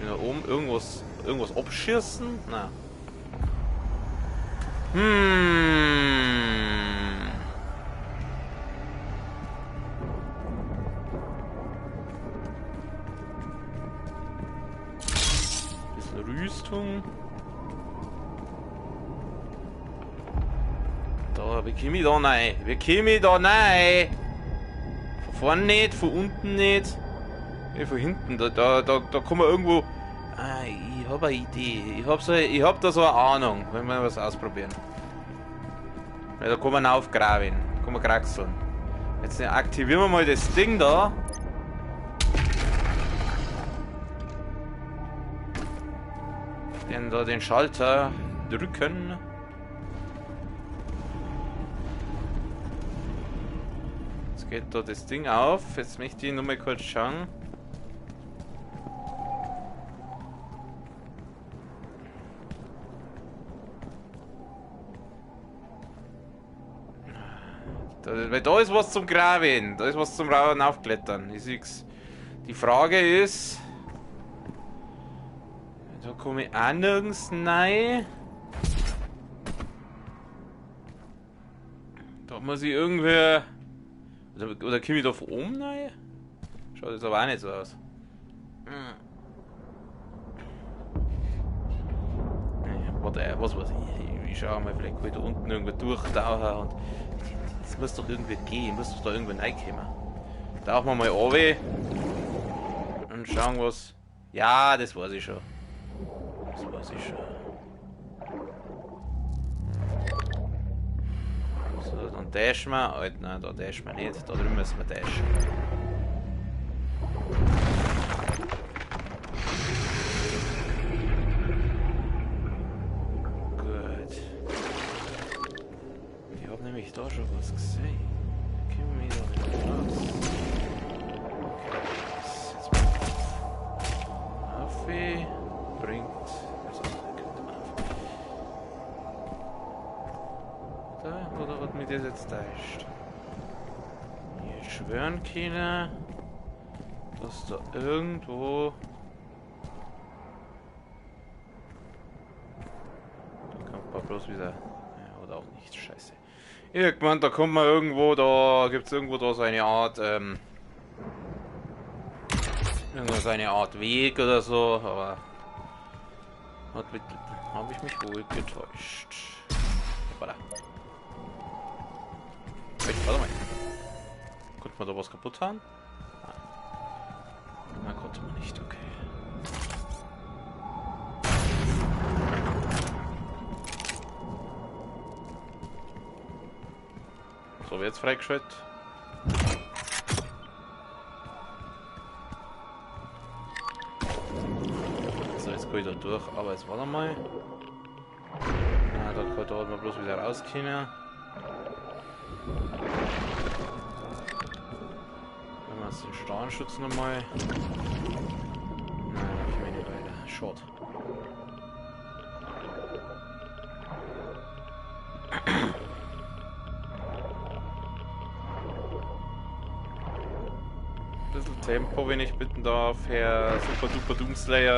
Da oben irgendwas abschießen? Nein. Bisschen Rüstung. Da, wie komme ich da rein? Wie komme ich da rein? Von vorne nicht, von unten nicht. Nee, von hinten, da kann man irgendwo. Ah, ich hab eine Idee. Ich hab da so eine Ahnung, wenn wir was ausprobieren. Ja, da kann man aufgraben, kann man kraxeln. Jetzt aktivieren wir mal das Ding da. Den da den Schalter drücken. Jetzt geht da das Ding auf. Jetzt möchte ich nur mal kurz schauen. Da, weil da ist was zum Graben. Da ist was zum Raufklettern. Ich seh's. Die Frage ist... Da komme ich auch nirgends rein. Da muss ich irgendwer... Oder komme ich da von oben rein? Schaut jetzt aber auch nicht so aus. Warte, was weiß ich. Ich schau mal, vielleicht kann ich da unten irgendwo durchtauchen und... Das muss doch irgendwie gehen, muss doch da irgendwo reinkommen. Tauchen wir mal runter und schauen was... Ja, das weiß ich schon. Das weiß ich schon. So, dann dashen wir. Alter, nein, da dashen wir nicht. Da drüben müssen wir dashen. Gut. Ich hab nämlich da schon was gesehen. Da kommen wir da nicht raus. Okay, das ist jetzt mal auf. Bringt. Also, da könnte man auf. Da, oder hat mich das jetzt täuscht? Ich schwören können, dass da irgendwo. Da kommt man bloß wieder. Ja, oder auch nicht, scheiße. Irgendwann, da kommt man irgendwo, da gibt es irgendwo da so eine Art, irgendwo so eine Art Weg oder so, aber habe ich mich wohl getäuscht. Hoppala. Warte mal. Konnte man da was kaputt haben? Nein, konnte man nicht, okay. So, jetzt freigeschaltet. So, jetzt gehe ich da durch, aber jetzt warte mal. Na, da hat man bloß wieder raus können. Wenn wir jetzt den Strahlenschutz nochmal. Nein, da komme ich nicht weiter. Schade. Ein bisschen Tempo, wenn ich bitten darf, Herr Super Duper Doomslayer.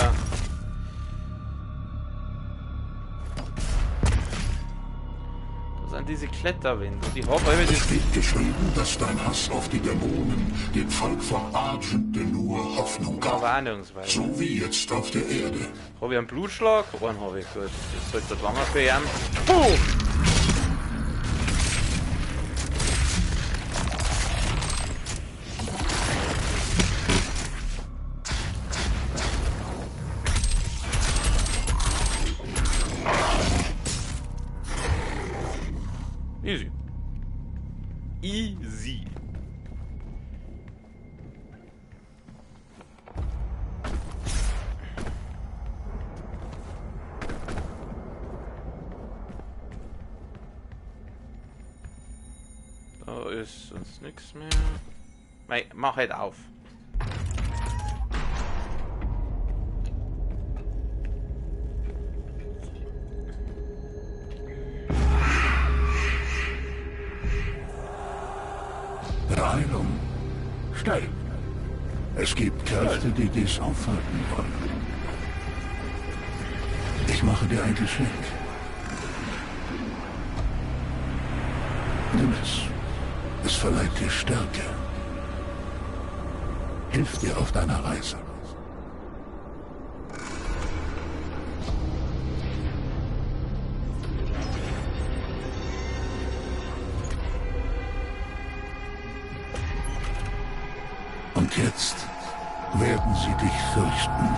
Das sind diese Kletterwände. Die haben immer Es steht geschrieben, dass dein Hass auf die Dämonen dem Volk von Argent D'Nur Hoffnung gab. So wie jetzt auf der Erde. Habe ich einen Blutschlag? Einen habe ich, gut. Das sollte das lange für ihn. Puh! Easy. Easy. Da ist sonst nichts mehr. Mei, mach halt auf. Heilung. Schnell. Es gibt Kräfte, die dies aufhalten wollen. Ich mache dir ein Geschenk. Nimm es. Es verleiht dir Stärke. Hilft dir auf deiner Reise. Und jetzt werden sie dich fürchten.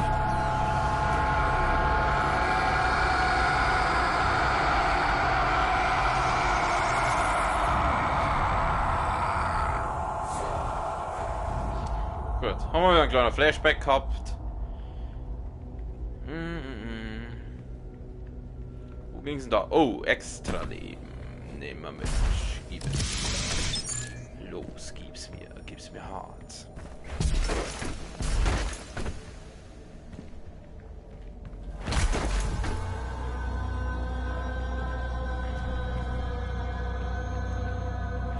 Gut, haben wir wieder einen kleinen Flashback gehabt. Wo ging's denn da? Oh, extra Leben. Nehmen wir mit. Gib es. Los, gib's mir. Gib's mir hart.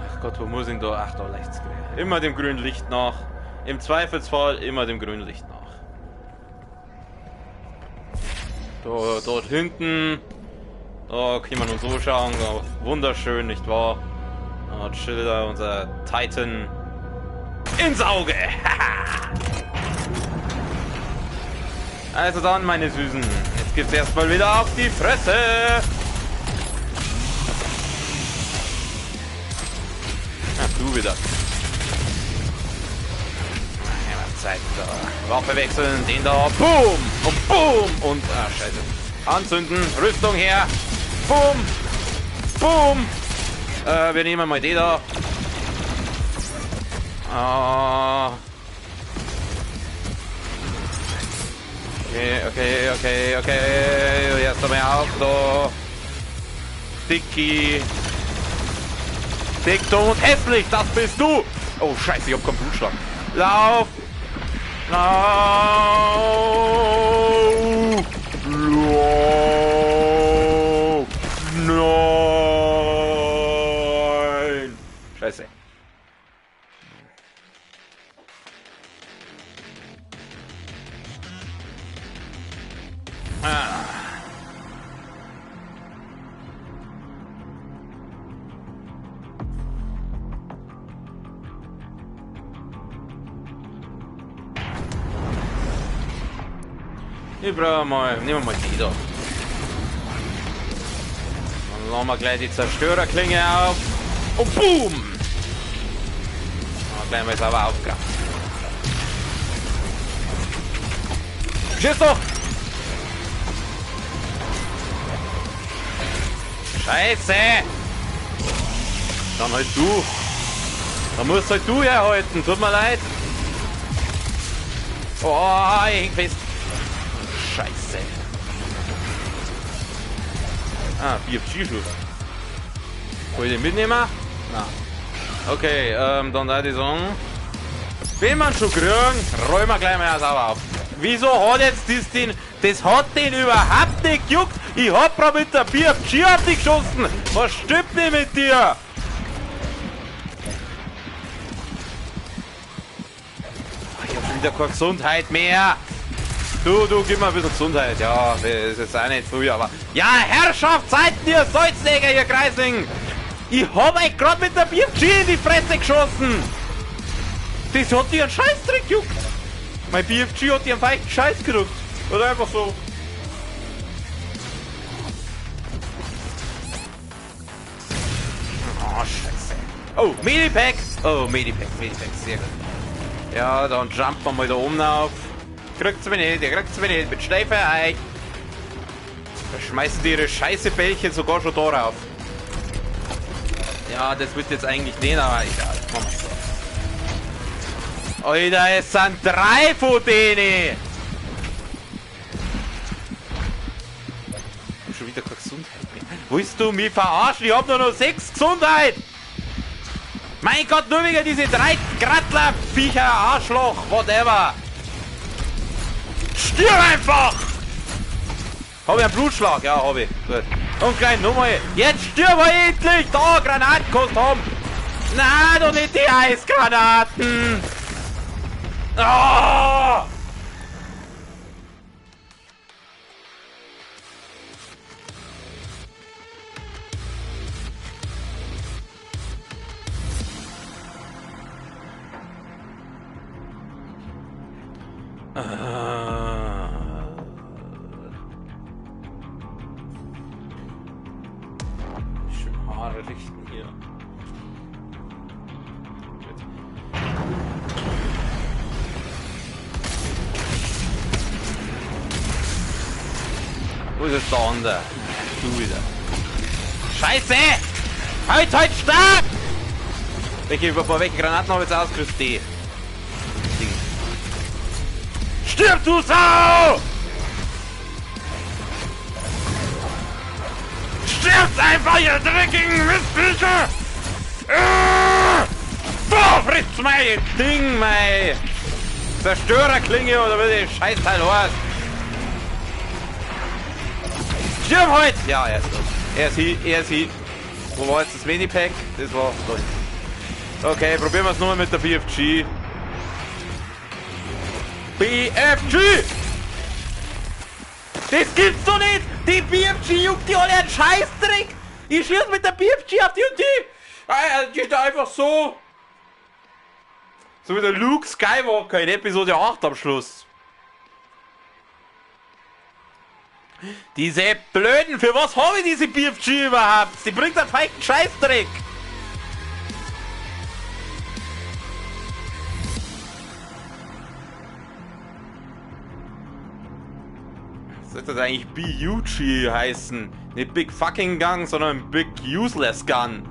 Ach Gott, Gott, wo muss ich denn da? Ach, da leicht kriegen. Immer dem grünen Licht nach. Im Zweifelsfall immer dem grünen Licht nach. Da, dort hinten. Da kann man uns so schauen. Da, wunderschön, nicht wahr? Da chillt da unser Titan ins Auge. Also dann, meine Süßen. Jetzt gibt's erstmal wieder auf die Fresse. Ach, du wieder. Zeit da. Waffe wechseln, den da. Boom! Und boom! Und, ah, scheiße. Anzünden, Rüstung her. Boom! Boom! Wir nehmen mal den da. Ah. Okay, okay, okay, okay. Erst einmal auf da. Dicky. Dick, dumm und hässlich, das bist du! Oh, scheiße, ich hab keinen Blutschlag. Lauf! Lauf! Lauf! Nein! Scheiße. Ah. Ich brauche mal, nehmen wir mal die da. Dann lassen wir gleich die Zerstörerklinge auf. Und boom! Dann gleich mal sauber aufgekraft. Schieß doch! Scheiße! Dann halt du. Dann musst halt du herhalten. Tut mir leid. Oh, ich häng fest. Scheiße. Ah, BFG-Schuss. Soll ich den mitnehmen? Na. Okay, dann da die Song. Wenn man schon kriegen, räumen wir gleich mal sauber auf. Wieso hat jetzt das den... Das hat den überhaupt nicht gejuckt. Ich hab grad mit der BFG auf dich geschossen. Was stimmt nicht mit dir? Ich hab schon wieder keine Gesundheit mehr. Du, gib mir ein bisschen Gesundheit. Ja, das ist jetzt auch nicht früh, aber... Ja, Herrschaft, seid ihr Salzleger, ihr Kreisling! Ich hab euch grad mit der BFG in die Fresse geschossen! Das hat dir einen Scheißdreck gejuckt! Mein BFG hat dir einen feichten Scheiß gedrückt. Oder einfach so. Oh, Scheiße. Oh, Medipack! Oh, Medipack, Medipack, sehr gut. Ja, dann jumpen wir mal da oben auf. Kriegt's mich nicht, ihr kriegt's mich nicht, mit Schleife euch. Da schmeißen die ihre scheiße Bällchen sogar schon da rauf. Ja, das wird jetzt eigentlich nicht, aber egal. Machen wir so. Alter, es sind 3 von denen! Ich hab schon wieder keine Gesundheit mehr. Willst du mich verarschen? Ich hab nur noch 6 Gesundheit! Mein Gott, nur wegen diese 3 Grattler, Viecher, Arschloch, whatever! Stirb einfach! Hab ich einen Blutschlag? Ja, hab ich. Gut. Und gleich nochmal. Jetzt stirb endlich! Da, Granaten kostet haben! Na, doch nicht die Eisgranaten! Oh! Schön Haare richten hier. Gut. Wo ist jetzt der andere? Du wieder. Scheiße! Halt, halt, stark! Welche, vor welchen Granaten habe ich jetzt ausgerüstet? Die. Ding. Stirb, du Sau! Stirbt einfach, ihr dreckigen Mistviecher! Du frisst mein Ding, mein Zerstörerklinge oder wie die Scheißteil heißt! Stirb heute! Ja, er ist tot. Er ist hier, er ist hier. Wo war jetzt das Medipack? Das war tot. Okay, probieren wir es nochmal mit der BFG. BFG! Das gibt's doch nicht! Die BFG juckt die alle einen Scheißdreck! Ich schieß mit der BFG auf die und die! Die ist da einfach so! So wie der Luke Skywalker in Episode 8 am Schluss. Diese Blöden, für was habe ich diese BFG überhaupt? Die bringt einen feigen Scheißdreck! Sollte das eigentlich BUG heißen? Nicht Big Fucking Gun, sondern Big Useless Gun.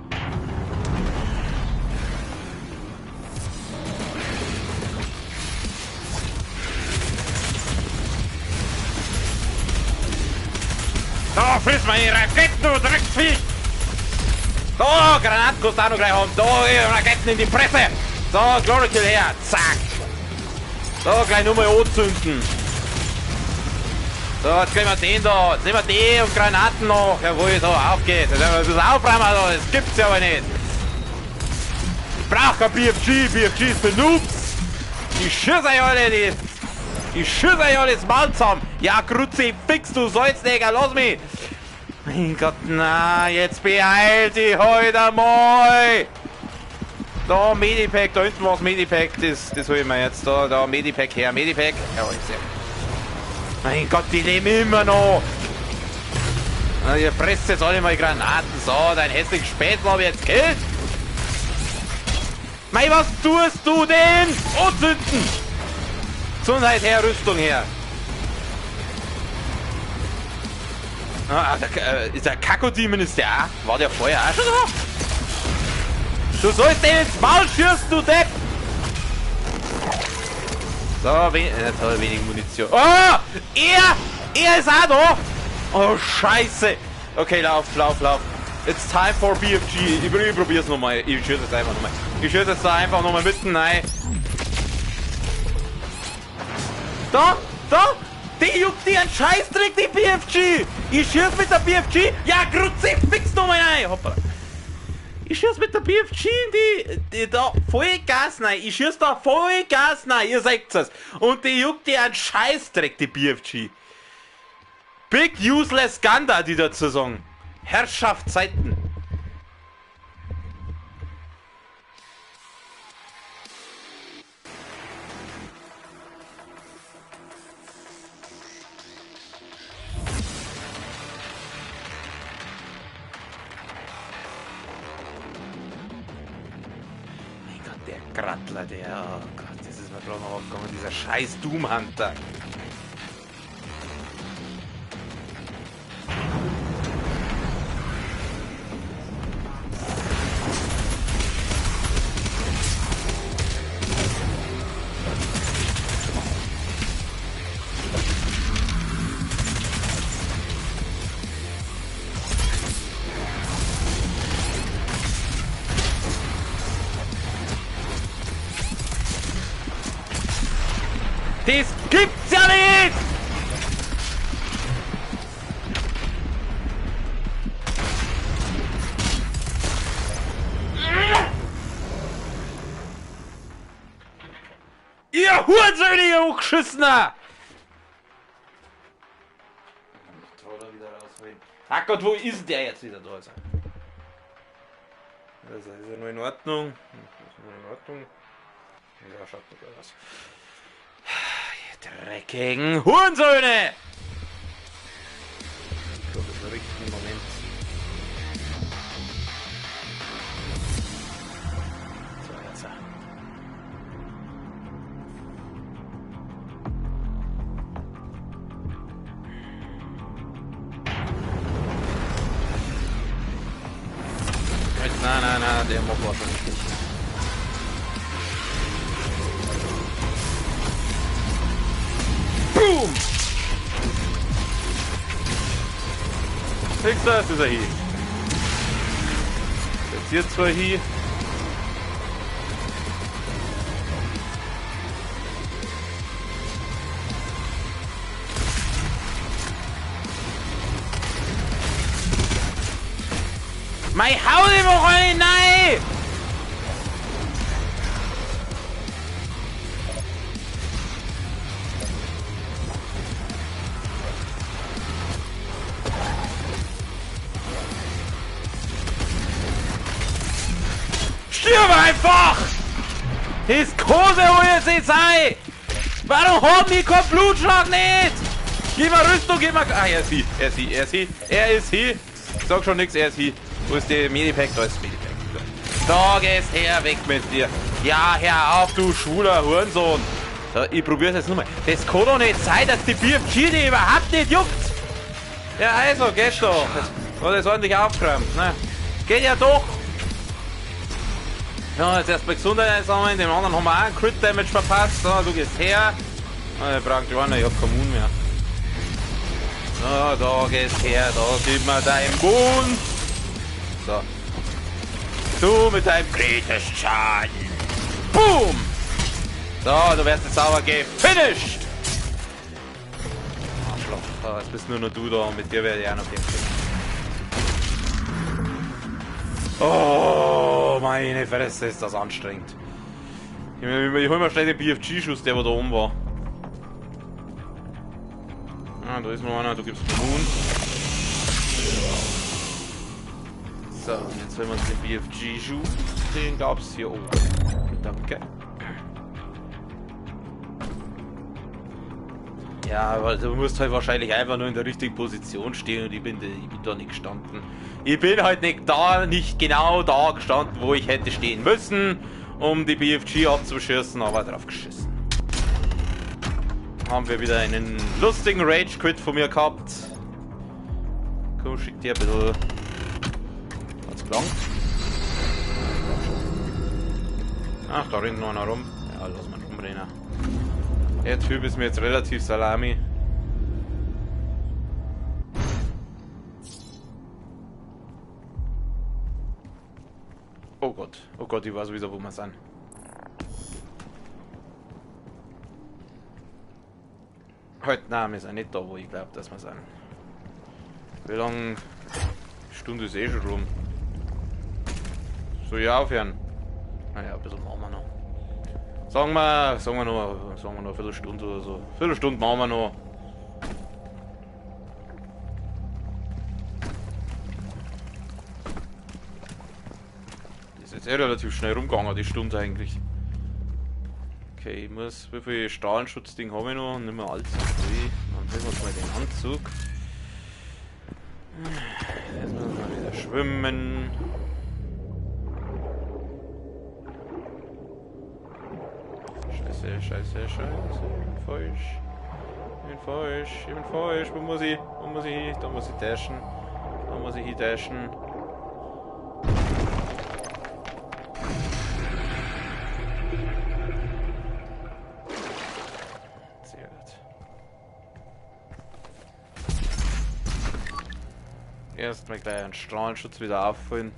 Da, friss meine Raketen, du Drecksviech! Da, Granaten kannst du auch noch gleich haben. Da, Raketen in die Fresse! So, Glory Kill her! Zack! So, gleich nochmal anzünden. So, jetzt kriegen wir den da. Jetzt nehmen wir den und Granaten noch. Jawohl, so, auf geht's. Jetzt werden wir ein bisschen aufräumen, da. Das gibt's ja aber nicht. Ich brauch kein BFG. BFG ist für Noobs. Ich schieß euch alle, die. Ich schieß euch alle das Maul zusammen. Ja, Kruzifix, du Salzneger, lass mich. Mein Gott, na, jetzt beeil dich heute einmal. Da, Medipack, da hinten war's Medipack. Das hol ich mir jetzt. Da, Medipack her, Medipack. Jawohl, sehr gut. Mein Gott, die leben immer noch! Na, ihr fresst jetzt alle mal Granaten. So, dein hässlichen Spätzle hab ich jetzt gekillt! Mei, was tust du denn? Anzünden! Gesundheit her, Rüstung her! Ah, ist der Kakodemon, ist der auch? War der vorher auch schon da? Du sollst den ins Maul schießen, du Depp! So, jetzt hat er wenig Munition. Oh! Er ist auch da! Oh, scheiße! Okay, lauf, lauf, lauf. It's time for BFG. Ich probier's nochmal. Ich schieße jetzt einfach nochmal. Ich schieße jetzt da einfach nochmal mitten rein. Da! Da! Die juckt die einen Scheißdreck, die BFG! Ich schieße mit der BFG! Ja, Kruzifix nochmal rein! Hoppala. Ich schieß mit der BFG in die da voll Gas rein. Ich schieß da voll Gas rein, ihr seht es. Und die juckt die einen Scheißdreck, die BFG. Big Useless Gun da, die dazu sagen. Herrschaftszeiten. Grattler, der, oh Gott, das ist mir gerade noch aufgekommen, dieser scheiß Doom Hunter. Das gibt's ja nicht! Ihr Hurensöhne, ihr Hochschissener! Ach Gott, wo ist der jetzt wieder da? Das ist ja nur in Ordnung. Das ist nur in Ordnung. Ja, schaut nicht aus. Ihr dreckigen Hurensöhne! Ich glaube, das richtigen Moment. So, jetzt. Nein, nein, nein, der Mob war schon richtig. Boom! Siehst du, das ist er hier. Jetzt hier zwei hier. Mei, hau die doch rein, nein! einfach! Das kann ja wohl jetzt nicht sein! Warum haben die keinen Blutschlag nicht? Gib mal Rüstung, gib mal... Ah, er ist hier, er ist hier, er ist hier, er ist hier. Ich sag schon nichts, er ist hier. Wo ist der Medipack? Da ist das Medipack. Da gehst her, weg mit dir. Ja, hör auf, du schwuler Hurensohn. So, ich probier's jetzt nochmal. Das kann doch nicht sein, dass die BFG die überhaupt nicht juckt. Ja, also, geht doch. Jetzt hat es ordentlich aufgeräumt, ne? Geht ja doch. Ja, jetzt erstmal Gesundheit einsammeln. Dem anderen haben wir auch einen Crit Damage verpasst. So, du gehst her. Ich brauche einen kleinen, ich hab keinen Moon mehr. So, da gehst her, da gib mir deinen Moon. So. Du mit deinem kritischen Schaden. Boom! So, du wirst jetzt sauber gefinisht! Arschloch, jetzt bist nur noch du da und mit dir werde ich auch noch kämpfen. Oh, meine Fresse, ist das anstrengend. Ich hol mir schnell den BFG-Schuss, der da oben war. Ah, da ist noch einer, du gibst mir Moon. So, und jetzt holen wir uns den BFG-Schuss. Den gab's hier oben. Danke. Ja, aber du musst halt wahrscheinlich einfach nur in der richtigen Position stehen und ich bin da nicht gestanden. Ich bin halt nicht da, nicht genau da gestanden, wo ich hätte stehen müssen, um die BFG abzuschießen, aber drauf geschissen. Haben wir wieder einen lustigen Rage-Quit von mir gehabt. Komm, schick dir ein bisschen. Hat's gelangt? Ach, da rennt noch einer rum. Ja, lass mal rumrennen. Der Typ ist mir jetzt relativ Salami. Oh Gott, ich weiß wieder, wo wir sind. Heute, nein, wir sind nicht da, wo ich glaube, dass wir sind. Wie lange? Die Stunde ist eh schon rum. Soll ich aufhören? Naja, ein bisschen machen wir noch. Sagen wir noch eine Viertelstunde oder so. Viertelstunde machen wir noch. Das ist jetzt eh relativ schnell rumgegangen, die Stunde eigentlich. Okay, ich muss. Wie viel Strahlenschutzding habe ich noch? Nicht mehr allzu viel. Dann sehen wir uns mal den Anzug. Jetzt müssen wir wieder schwimmen. Scheiße, scheiße, scheiße, ich bin falsch. Ich bin falsch, ich bin falsch. Wo muss ich? Wo muss ich hin? Da muss ich dashen. Da muss ich hin dashen. Sehr gut. Erstmal gleich einen Strahlenschutz wieder auffüllen.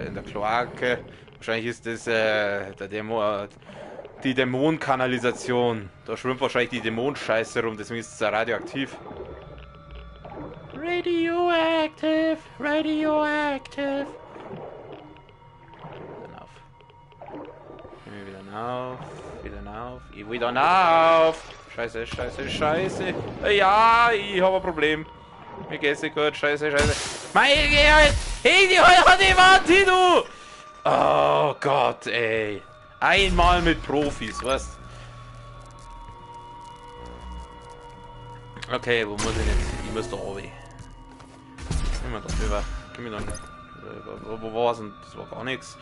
In der Kloake. Wahrscheinlich ist das die Dämonenkanalisation. Da schwimmt wahrscheinlich die Dämonenscheiße rum, deswegen ist es ja radioaktiv. Radioactive, radioactive. Wieder auf. Wieder auf, wieder auf, wieder auf. Scheiße, scheiße, scheiße. Ja, ich habe ein Problem. Mir geht's nicht gut, scheiße, scheiße. Mein Gott! Hey, die hat die Wand hin, du! Oh Gott, ey. Einmal mit Profis, was? Okay, wo muss ich jetzt? Ich muss da runter. Gehen wir da rüber. Gehen wir dann. Wo war's denn? Das war gar nichts.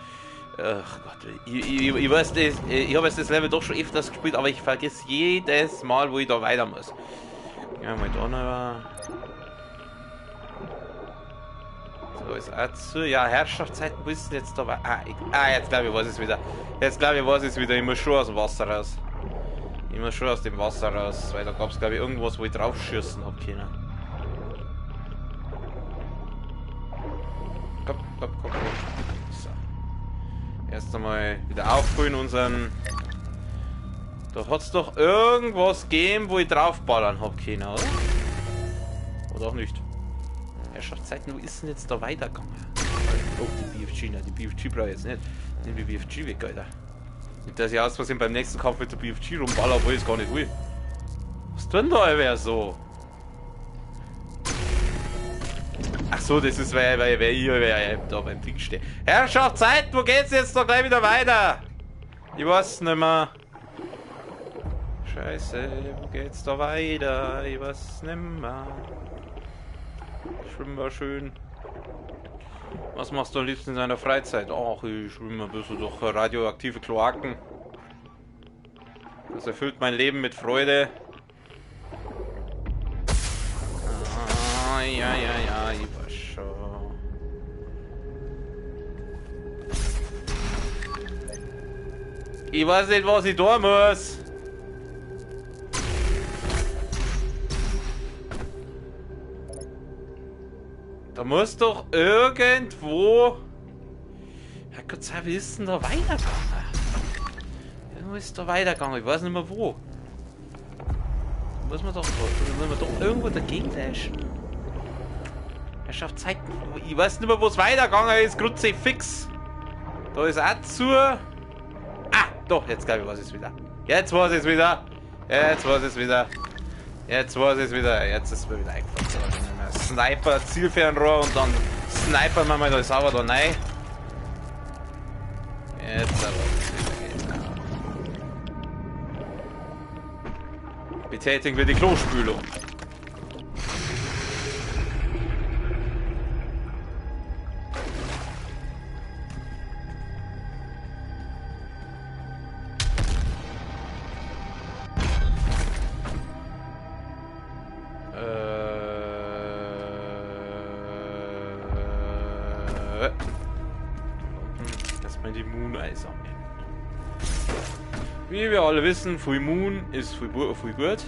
Ach Gott, ich weiß das, ich habe jetzt das Level doch schon öfters gespielt, aber ich vergesse jedes Mal, wo ich da weiter muss. Gehen wir mal da rüber. So ist auch zu. Ja, Herrschaftszeiten, wo ist denn jetzt da? Ah, jetzt glaube ich, weiß ich es wieder. Jetzt glaube ich, weiß ich es wieder. Ich muss schon aus dem Wasser raus. Ich muss schon aus dem Wasser raus, weil da gab es, glaube ich, irgendwas, wo ich drauf schießen hab können. Komm, komm, komm, komm. So. Erst einmal wieder auffüllen unseren. Da hat es doch irgendwas gegeben, wo ich draufballern hab können, oder? Oder auch nicht. Herrschaftszeiten, wo ist denn jetzt da weitergegangen? Oh, die BFG, nein, die BFG brauche ich jetzt nicht. Nimm die BFG weg, Alter. Nicht, dass ich aus Versehen beim nächsten Kampf mit der BFG rumballer, obwohl ich es gar nicht will. Was tun da wer so? Ach so, das ist, weil ich da beim Ding stehe. Herrschaft, Zeit, wo geht's jetzt doch gleich wieder weiter? Ich weiß nicht mehr. Scheiße, wo geht's da weiter? Ich weiß nicht mehr. Schwimmen war schön. Was machst du am liebsten in deiner Freizeit? Ach, ich schwimme ein bisschen durch radioaktive Kloaken. Das erfüllt mein Leben mit Freude. Ah, ja, ja, ja, ich weiß schon. Ich weiß nicht, was ich tun muss. Da muss doch irgendwo... Herrgott sei, wie ist denn da weitergegangen? Irgendwo ist da weitergegangen, ich weiß nicht mehr wo. Da muss man doch, irgendwo dagegen dashen. Herrschaft, Zeit. Ich weiß nicht mehr, wo es weitergegangen ist. Grutze fix. Da ist auch zu. Ah, doch, jetzt glaube ich, weiß ich es wieder. Jetzt weiß ich es wieder. Jetzt weiß ich es wieder. Jetzt weiß ich es wieder. Jetzt ist mir wieder eingefallen. Sniper, Zielfernrohr und dann snipern wir mal da sauber da rein. Jetzt aber wieder, genau. Betätigen wir die Klospülung. Erstmal die Moon einsammeln. Wie wir alle wissen, Full Moon ist viel gut. Hören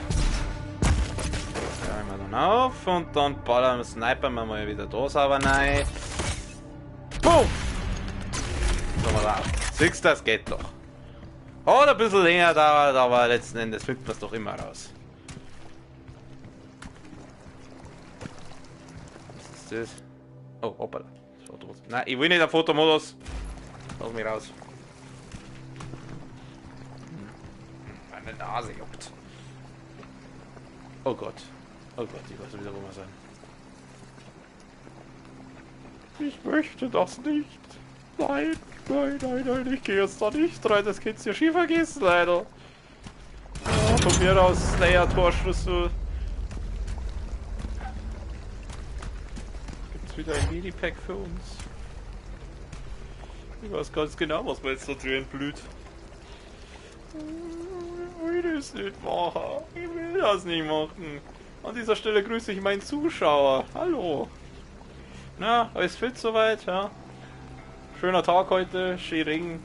wir dann auf und dann ballern wir, snipern wir mal wieder da sauber rein. Boom! So, mal auf. Siehst du, das geht doch. Hat ein bisschen länger dauert, aber letzten Endes findet man es doch immer raus. Was ist das? Oh, hoppala. Nein, ich will nicht auf Fotomodus. Lass mich raus. Meine Nase juckt. Oh Gott. Oh Gott, ich weiß wieder, wo wir sind. Ich möchte das nicht. Nein, nein, nein, nein, ich gehe jetzt da nicht rein. Das könnt ihr schief vergessen, leider. Ja, von mir aus Slayer-Torschlüssel. Gibt's wieder ein Medipack für uns? Ich weiß ganz genau, was mir jetzt da drin blüht. Ich will das nicht machen. Ich will das nicht machen. An dieser Stelle grüße ich meinen Zuschauer. Hallo. Na, alles fit soweit, ja? Schöner Tag heute, schön Regen.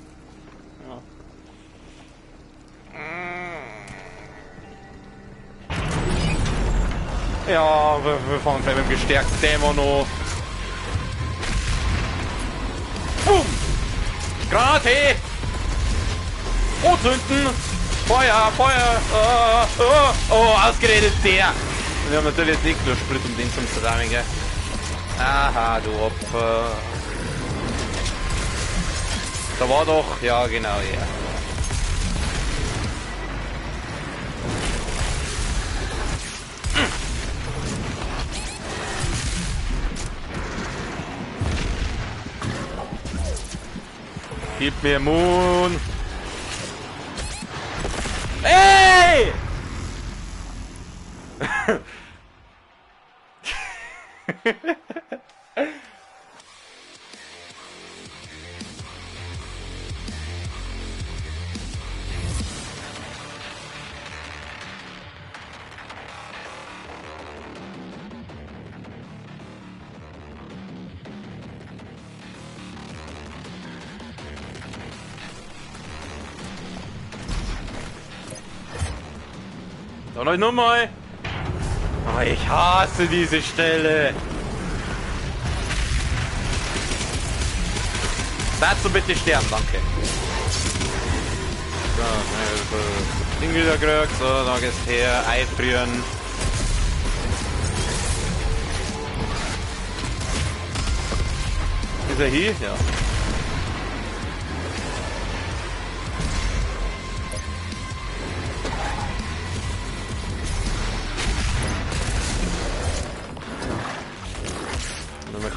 Ja, ja, wir fahren gleich mit dem gestärkten Dämon an. Boom! Granate! Anzünden! Feuer! Feuer! Oh, oh, oh, ausgeredet der! Und wir haben natürlich jetzt nicht nur Sprit, um den zum zusammen, gell? Aha, du Opfer. Da war doch, ja genau, ja. Gib mir Moon. Ey! Dann nochmal. Oh, ich hasse diese Stelle. Dazu bitte sterben, danke. So, Ding wieder gekriegt. So, da geht's her. Einfrieren. Ist er hier? Ja.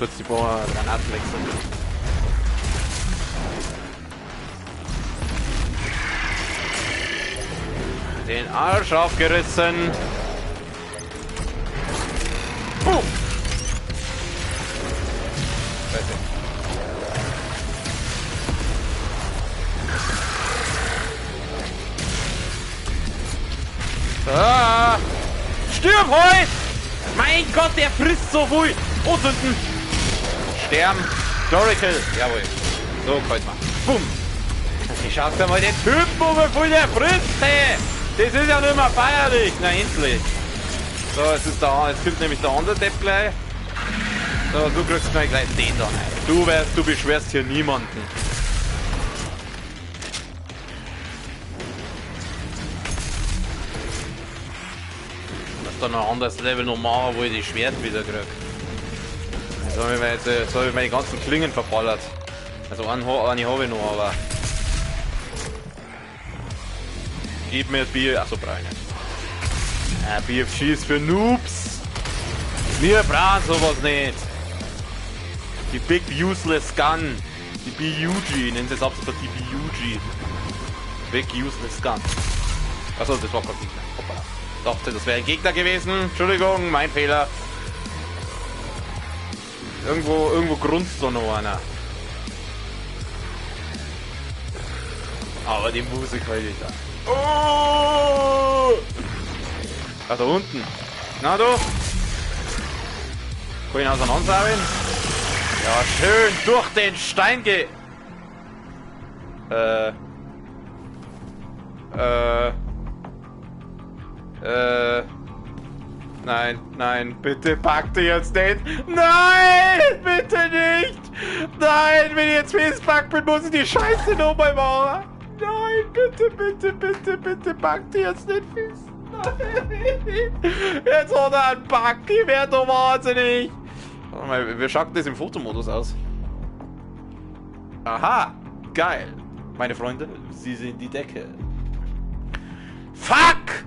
Kurz die Granaten wechseln. Den Arsch aufgerissen. Boom! Scheiße. Ah! Stirb heute! Mein Gott, der frisst so viel! Oh, Sünden! Sterben! Glory Kill! Jawohl. So, kreuz mal. Bumm! Ich schau dir mal den Typen um, wie viel der frisst, hey! Das ist ja nicht mehr feierlich! Na, endlich! So, es ist da, jetzt kommt nämlich der andere Depp gleich. So, du kriegst gleich den da rein. Du weißt, du beschwerst hier niemanden. Ich muss da noch ein anderes Level noch machen, wo ich die Schwert wieder krieg. Jetzt habe ich, hab ich meine ganzen Klingen verballert. Also eine habe ich noch, aber... Gib mir das Bier. Achso, brauche ich nicht. BFG ist für Noobs. Wir brauchen sowas nicht. Die Big Useless Gun. Die BUG. Nennen sie es ab sofort die BUG. Big Useless Gun. Achso, das war gerade nicht mehr. Hoppala. Dachte, das wäre ein Gegner gewesen. Entschuldigung, mein Fehler. Irgendwo grunzt da noch einer. Aber die Musik halt ich da. Oh! Ach, da unten. Na du? Kann ich ihn auseinandersauen? Ja, schön durch den Stein ge... Nein, nein, bitte pack dich jetzt nicht. Nein, bitte nicht. Nein, wenn ich jetzt festpackt bin, muss ich die Scheiße nochmal machen. Nein, bitte, bitte, bitte, bitte, pack dich jetzt nicht fest. Nein. Jetzt hat er einen Pack, ich werde doch wahnsinnig. Warte mal, wie schaut das im Fotomodus aus? Aha, geil. Meine Freunde, sie sind die Decke. Fuck!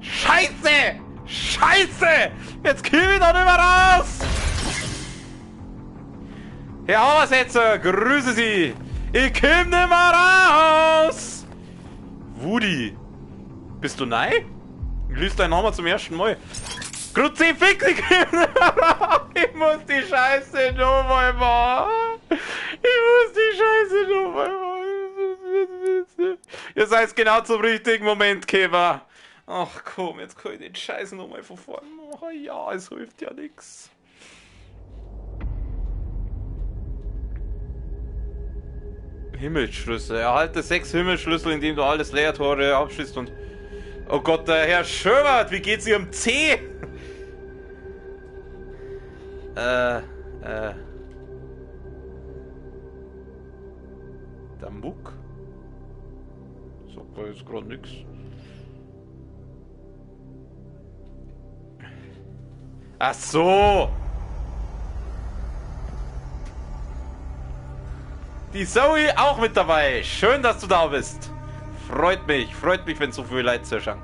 Scheiße! Scheiße! Jetzt komm ich da nicht mehr raus! Herr Habersetzer, grüße Sie! Ich komm nicht mehr raus! Woody! Bist du neu? Ich lese deinen Namen zum ersten Mal. Kruzifix, ich komm nicht mehr raus! Ich muss die Scheiße nochmal machen! Ich muss die Scheiße nochmal machen! Ihr seid genau zum richtigen Moment, Käfer! Ach komm, jetzt kann ich den Scheiß nochmal von vorne machen. Ja, es hilft ja nichts. Himmelsschlüssel. Erhalte 6 Himmelsschlüssel, indem du alles Leertore abschließt und... Oh Gott, der Herr Schönert, wie geht's Ihrem C? Der Muck? Sagt mir jetzt gerade nix. Ach so! Die Zoe auch mit dabei. Schön, dass du da bist. Freut mich, wenn so viele Leute zuschauen.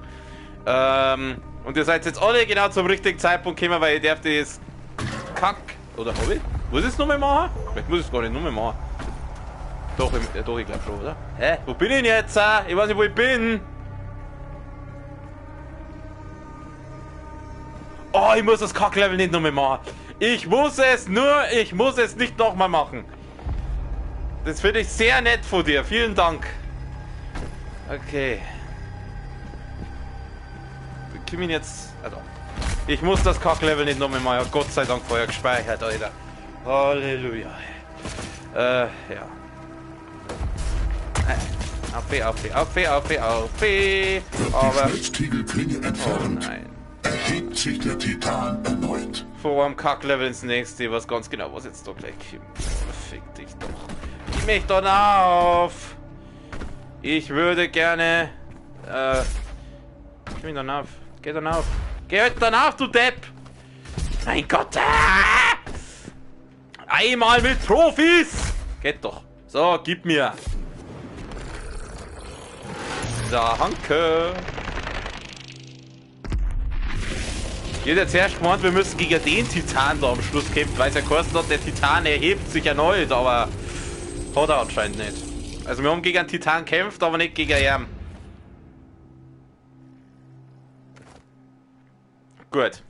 Und ihr seid jetzt alle genau zum richtigen Zeitpunkt gekommen, weil ich darf das Kack... Oder hab ich? Muss ich es nochmal machen? Vielleicht muss ich es gar nicht nochmal machen. Doch, ich glaube schon, oder? Hä? Wo bin ich denn jetzt? Ich weiß nicht, wo ich bin. Oh, ich muss das Kacklevel nicht nochmal machen. Ich muss es nicht nochmal machen. Das finde ich sehr nett von dir. Vielen Dank. Okay. Wir kommen jetzt... Also, ich muss das Kacklevel nicht nochmal machen. Gott sei Dank vorher gespeichert, Alter. Halleluja. Ja. Auf, auf, auf, auf, auf. Aber... Die Schmelztiegelklinge entfernt. Oh nein. Erhebt sich der Titan erneut. Vor einem Kacklevel ins nächste. Ich weiß ganz genau, was jetzt da gleich kommt. Fick dich doch. Gib mich doch auf! Ich würde gerne... Gib mich dann auf. Geh dann auf. Geh halt dann auf, du Depp! Mein Gott! Ah! Einmal mit Profis! Geht doch. So, gib mir. Danke. Ich hätte zuerst gemeint, wir müssen gegen den Titan da am Schluss kämpfen, weil es ja geheißen hat, der Titan erhebt sich erneut, aber hat er anscheinend nicht. Also wir haben gegen einen Titan gekämpft, aber nicht gegen ihn. Gut.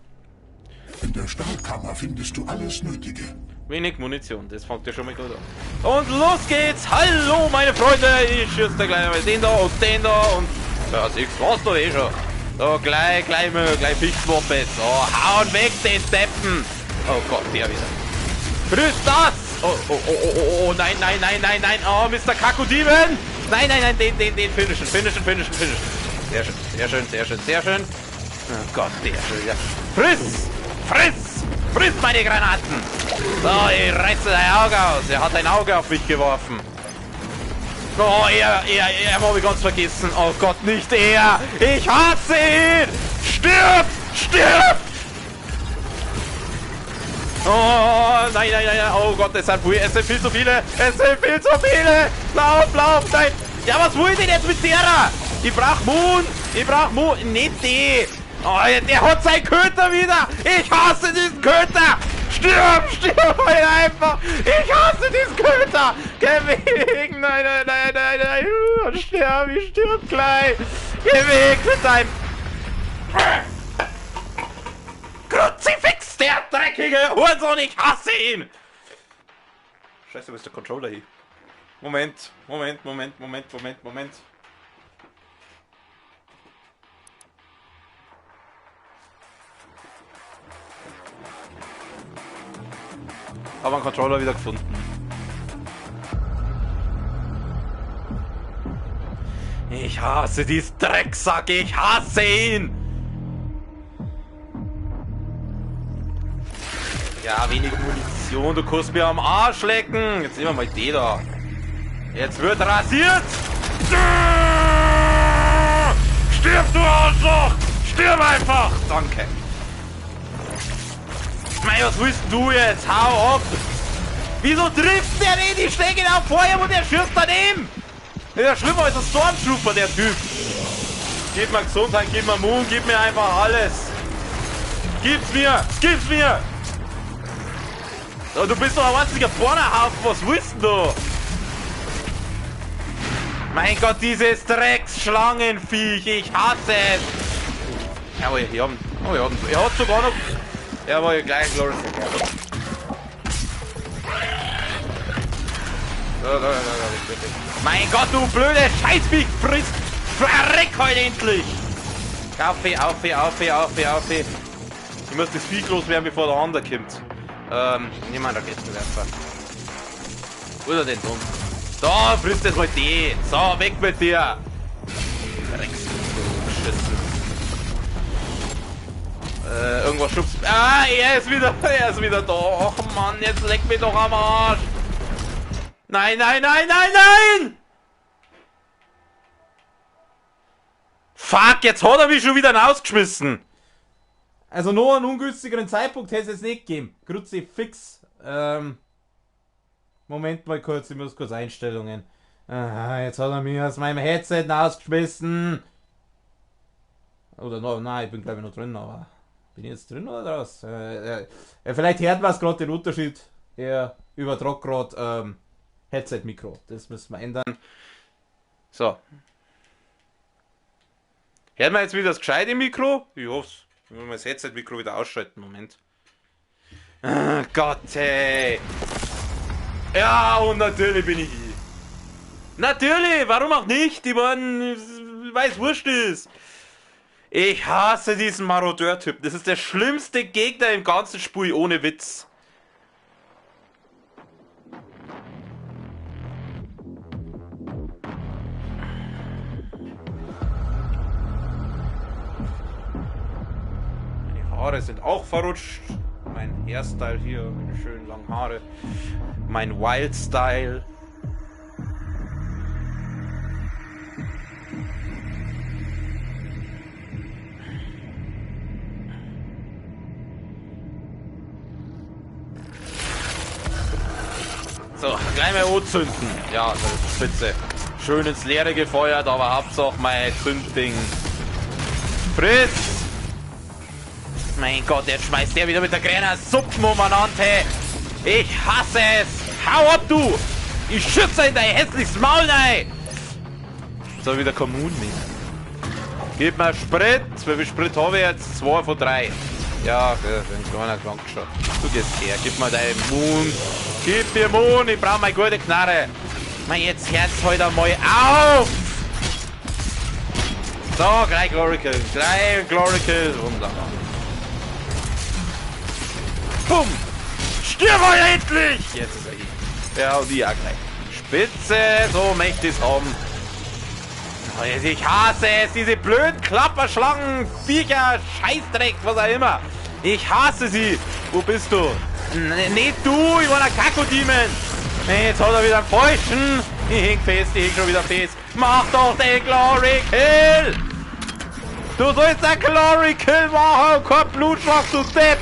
In der Stahlkammer findest du alles Nötige. Wenig Munition, das fängt ja schon mal gut an. Und los geht's! Hallo meine Freunde! Ich schieße da gleich mal den da und den da und... Ja, siehst du, war's doch eh schon. So, gleich Fichtmoped. So, hauen weg den Deppen! Oh Gott, der wieder. Grüß das! Oh, oh, oh, oh, oh, oh, nein, nein, nein, nein, nein. Oh, Mr. Kakodemon! Nein, nein, nein, den finishen, finishen, finishen, finishen. Sehr schön, sehr schön, sehr schön, sehr schön. Oh Gott, der schon wieder. Friss! Friss! Friss meine Granaten! So, ich reiße dein Auge aus. Er hat ein Auge auf mich geworfen. Oh, er habe ich ganz vergessen. Oh Gott, nicht er! Ich hasse ihn! Stirb! Stirb! Oh, nein, nein, nein, oh Gott, es sind viel zu viele! Es sind viel zu viele! Lauf, lauf, nein! Ja, was will ich denn jetzt mit derer? Ich brauch Moon! Ich brauch Moon! Nicht die! Oh, der hat seinen Köter wieder! Ich hasse diesen Köter! Stirb! Stirb halt einfach! Ich hasse diesen Köter! Geh weg! Nein, nein, nein, nein, nein! Stirb! Ich stirb gleich! Geh weg mit deinem... Kruzifix! Der dreckige Hurensohn! Ich hasse ihn! Scheiße, wo ist der Controller hier? Moment, Moment, Moment, Moment, Moment, Moment. Habe einen Controller wieder gefunden. Ich hasse diesen Drecksack, ich hasse ihn! Ja, wenig Munition, du kannst mir am Arsch lecken! Jetzt nehmen wir mal die da. Jetzt wird rasiert! Stirb, du Arschloch! Stirb einfach! Danke! Mei, was willst du jetzt? Hau ab! Wieso trifft der nicht? Ich stehe genau vor ihm und er schießt daneben! Das ist ja schlimmer als ein Stormtrooper, der Typ! Gib mir Gesundheit, gib mir Moon, gib mir einfach alles! Gib's mir! Gib's mir! Du bist doch ein einziger Bornerhaufen, was willst du? Mein Gott, dieses Drecksschlangenviech, ich hasse es! Jawohl, hier haben... Oh, er hat sogar noch... Jawohl, gleich Glorious. Mein Gott, du blöde Scheißviech, friss! Verreck heute endlich! Auf, auf, auf, auf, auf! Ich muss das Viech loswerden, bevor der andere kommt. Nehmen wir einen Raketenwerfer. Wo ist er denn drum? Da, frisst jetzt mal den! So, weg mit dir! Drecksgeschissen. Irgendwas schubst. Ah, er ist wieder da. Och Mann, jetzt leck mich doch am Arsch. Nein, nein, nein, nein, nein! Fuck, jetzt hat er mich schon wieder rausgeschmissen. Also noch einen ungünstigeren Zeitpunkt hätte es jetzt nicht gegeben. Kruzifix. Moment mal kurz, ich muss kurz Einstellungen. Aha, jetzt hat er mich aus meinem Headset rausgeschmissen. Oder no, nein, ich bin glaube ich noch drin, aber... Bin ich jetzt drin oder draus? Vielleicht hört man es gerade den Unterschied. Er übertragt gerade Headset-Mikro. Das müssen wir ändern. So. Hört man jetzt wieder das gescheite Mikro? Ich hoffe es. Ich muss das Headset-Mikro wieder ausschalten. Moment. Ah, Gott, ey. Ja, und natürlich bin ich hier. Natürlich, warum auch nicht? Die waren, weil es wurscht ist. Ich hasse diesen Marodeur-Typ. Das ist der schlimmste Gegner im ganzen Spiel, ohne Witz. Meine Haare sind auch verrutscht. Mein Hairstyle hier, meine schönen langen Haare. Mein Wild Style. So, gleich mal anzünden. Ja, das ist spitze. Schön ins Leere gefeuert, aber Hauptsache mein Zündding. Friss! Mein Gott, jetzt schmeißt der wieder mit der kleinen Suppen umeinander. Hey. Ich hasse es. Hau ab, du. Ich schütze in dein hässliches Maul rein. Jetzt hab ich wieder keinen Mund mehr. Gib mir Sprit. Wie viel Sprit habe ich jetzt? 2 von 3. Ja, ein kleiner Krank schon. Du gehst her. Gib mir deinen Mund. Gib mir Mund. Ich brauche meine gute Knarre. Man, jetzt hört's heute einmal auf. So, gleich Glory Kill. Gleich Glory Kill. Wunderbar. Bumm! Stirb mal endlich! Jetzt ist er hier. Ja, und ich auch gleich. Spitze, so möchte ich's haben. Ich hasse es, diese blöden Klapperschlangen, Viecher, Scheißdreck, was auch immer. Ich hasse sie. Wo bist du? Nicht du, ich war ein Kakodemon. Nee, jetzt hat er wieder einen falschen. Ich häng fest, ich häng schon wieder fest. Mach doch den Glory Kill! Du sollst einen Glory Kill machen, kein Blutschlag, du Depp!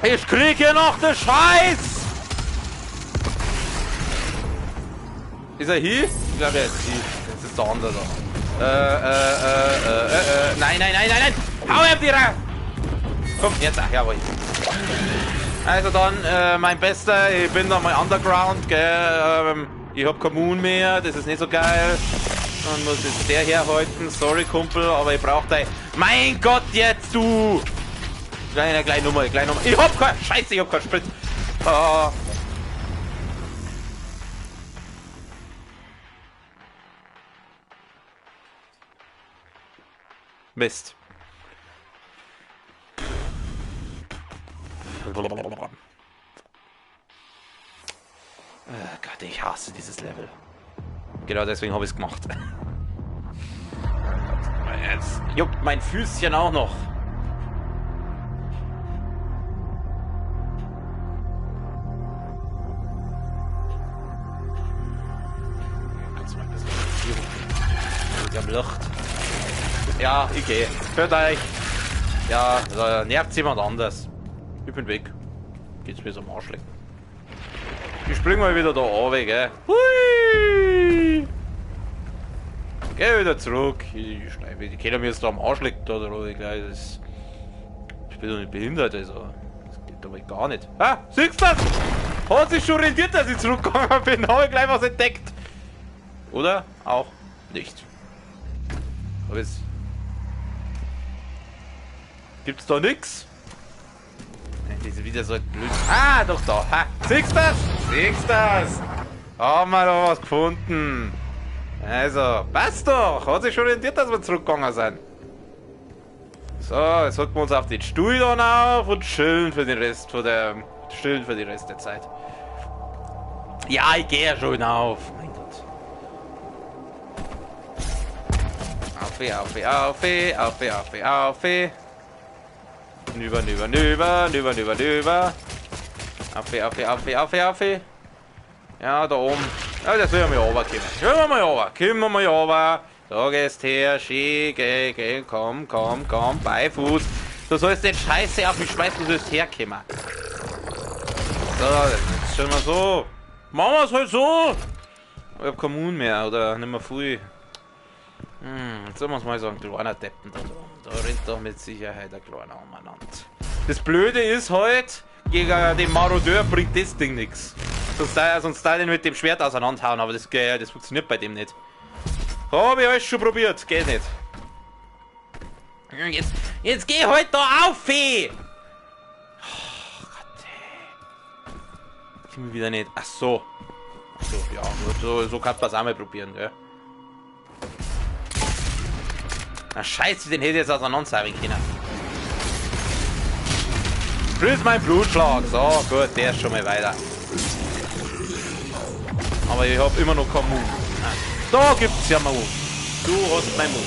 Ich krieg hier noch den Scheiß! Ist er hier? Ich glaube, er ist hier. Das ist der andere da. Nein, nein, nein, nein, nein! Hau ihm die rein! Komm, jetzt, ach, jawohl. Also dann, mein Bester, ich bin noch mal underground, gell? Ich hab keinen Moon mehr, das ist nicht so geil. Dann muss jetzt der herhalten. Sorry, Kumpel, aber ich brauch dein... Mein Gott, jetzt, du! Kleine, kleine Nummer, kleine Nummer. Ich hab kein... Scheiße, ich hab keinen Sprit. Oh. Mist. Oh Gott, ich hasse dieses Level. Genau deswegen habe ich es gemacht. Jetzt juckt mein Füßchen auch noch. Kannst du mal ein bisschen am Licht. Ja, ich gehe. Hört euch. Ja, da nervt jemand anders. Ich bin weg. Geht's mir so am Arsch lecken. Ich spring mal wieder da runter, gell. Hui! Geh wieder zurück. Ich schneide. Die können mir jetzt da am Arsch lecken oder ich gleich. Das ich bin doch nicht behindert, also. Das geht aber gar nicht. Ah, siehst du das? Hat sich schon rentiert, dass ich zurückgegangen bin. Habe ich gleich was entdeckt. Oder auch nicht. Aber jetzt. Gibt's da nix? Das ist wieder so ein blöd. Ah, doch da. Ha. Siehst du das? Siehst du das? Haben wir da was gefunden. Also, passt doch. Hat sich schon rentiert, dass wir zurückgegangen sind. So, jetzt hocken wir uns auf den Stuhl dann auf und chillen für den Rest von der. Chillen für den Rest der Zeit. Ja, ich gehe ja schon auf. Mein Gott. Auf, auf, auf, auf, auf, auf. Nüber, nüber, nüber, nüber, nüber, nüber. Auf, auf, auf, auf, auf. Ja, da oben. Ja, das will ich mal runterkommen. Kommen wir mal runter. Kommen wir mal runter. Da gehst her, schick, geh, geh, komm, komm, komm, bei Fuß. Du sollst den Scheiße auf mich schmeißen, du sollst herkommen. So, jetzt schon mal so. Machen wir es halt so. Ich hab keinen Mund mehr, oder nicht mehr viel. Jetzt sollen wir uns mal so einen kleinen Deppen da drin. Da rennt doch mit Sicherheit ein kleiner umeinander. Das Blöde ist halt, gegen den Marodeur bringt das Ding nichts. Sonst da den mit dem Schwert auseinanderhauen, aber das funktioniert bei dem nicht. Hab ich alles schon probiert, geht nicht. Jetzt geh halt da auf, ey! Oh Gott, ey. Ich bin wieder nicht. Ach so. Ach so, ja, so kann man es auch mal probieren, gell? Na scheiße, den hätte ich jetzt auseinandersagen können. Plus mein Blutschlag. So, gut, der ist schon mal weiter. Aber ich hab immer noch keinen Mund. Ah, da gibt's ja Mund. Du hast meinen Mund.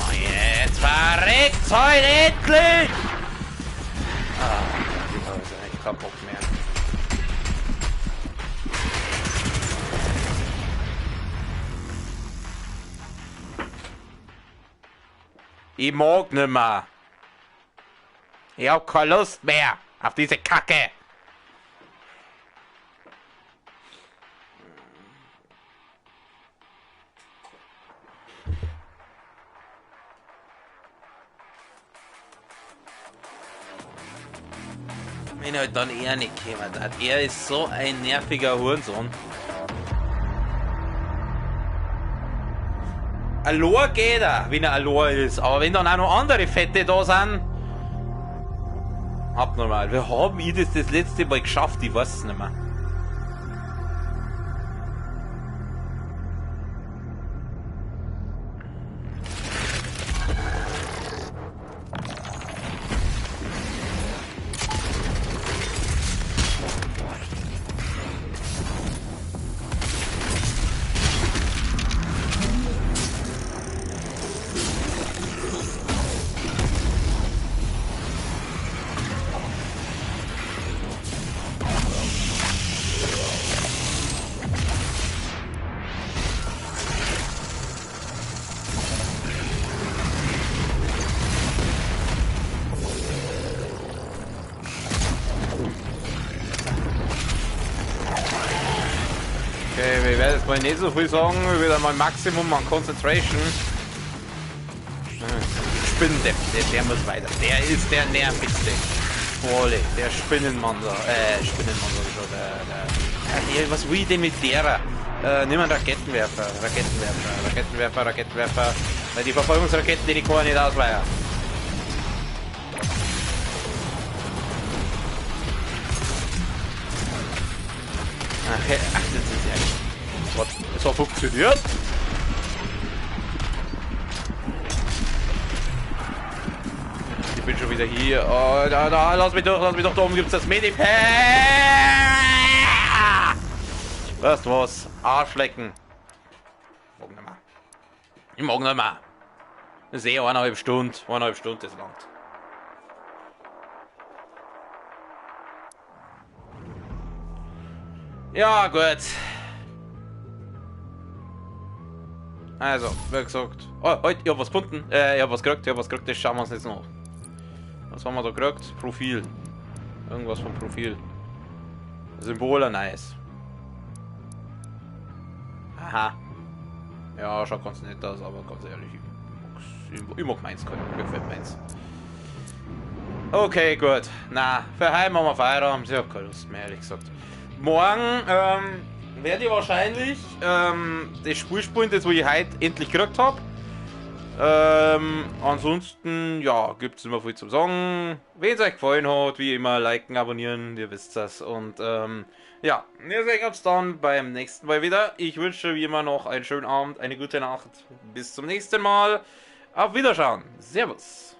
Oh, jetzt verreckt's halt endlich! Ah, ich hab jetzt eigentlich keinen Bock mehr. Ich mag nimmer. Ich hab keine Lust mehr auf diese Kacke. Wenn halt dann er nicht käme. Er ist so ein nerviger Hurensohn. Alor geht er, wenn er Alor ist. Aber wenn dann auch noch andere Fette da sind. Abnormal. Wir haben ich das letzte Mal geschafft, ich weiß es nicht mehr. Okay, wir werden jetzt mal nicht so viel sagen, wir werden mal Maximum an Concentration. Spinnendepp, der muss weiter. Der ist der nervigste. Volle, der Spinnenmann da. Spinnenmann sag ich schon. Der, was will ich denn mit derer? Nimm einen Raketenwerfer, Raketenwerfer, Raketenwerfer, Raketenwerfer. Weil die Verfolgungsraketen, die kann ich nicht ausweichen. Ach, das ist ehrlich. Was? Das hat funktioniert? Ich bin schon wieder hier. Oh, da, lass mich durch, da oben gibt's das Medipack. Weißt du was? Arschlecken. Ich mag nicht mehr. Ich mag nicht mehr. Das ist eh 1,5 Stunden. 1,5 Stunden, das langt. Ja, gut. Also, wie gesagt. Oh, heute, ich hab was gefunden. Ich hab was gekriegt, das schauen wir uns jetzt noch. Was haben wir da gekriegt? Profil. Irgendwas vom Profil. Symbole, nice. Aha. Ja, schaut ganz nett aus, aber ganz ehrlich, ich mag meins, mir gefällt meins. Okay, gut. Na, für heute machen wir Feierabend. Ich hab keine Lust mehr, ehrlich gesagt. Morgen werde ich wahrscheinlich das Spiel spielen, das wo ich heute endlich gekriegt habe. Ansonsten, ja, gibt es immer viel zum Sagen. Wenn es euch gefallen hat, wie immer, liken, abonnieren, ihr wisst das. Und ja, wir sehen uns dann beim nächsten Mal wieder. Ich wünsche wie immer noch einen schönen Abend, eine gute Nacht. Bis zum nächsten Mal. Auf Wiederschauen. Servus.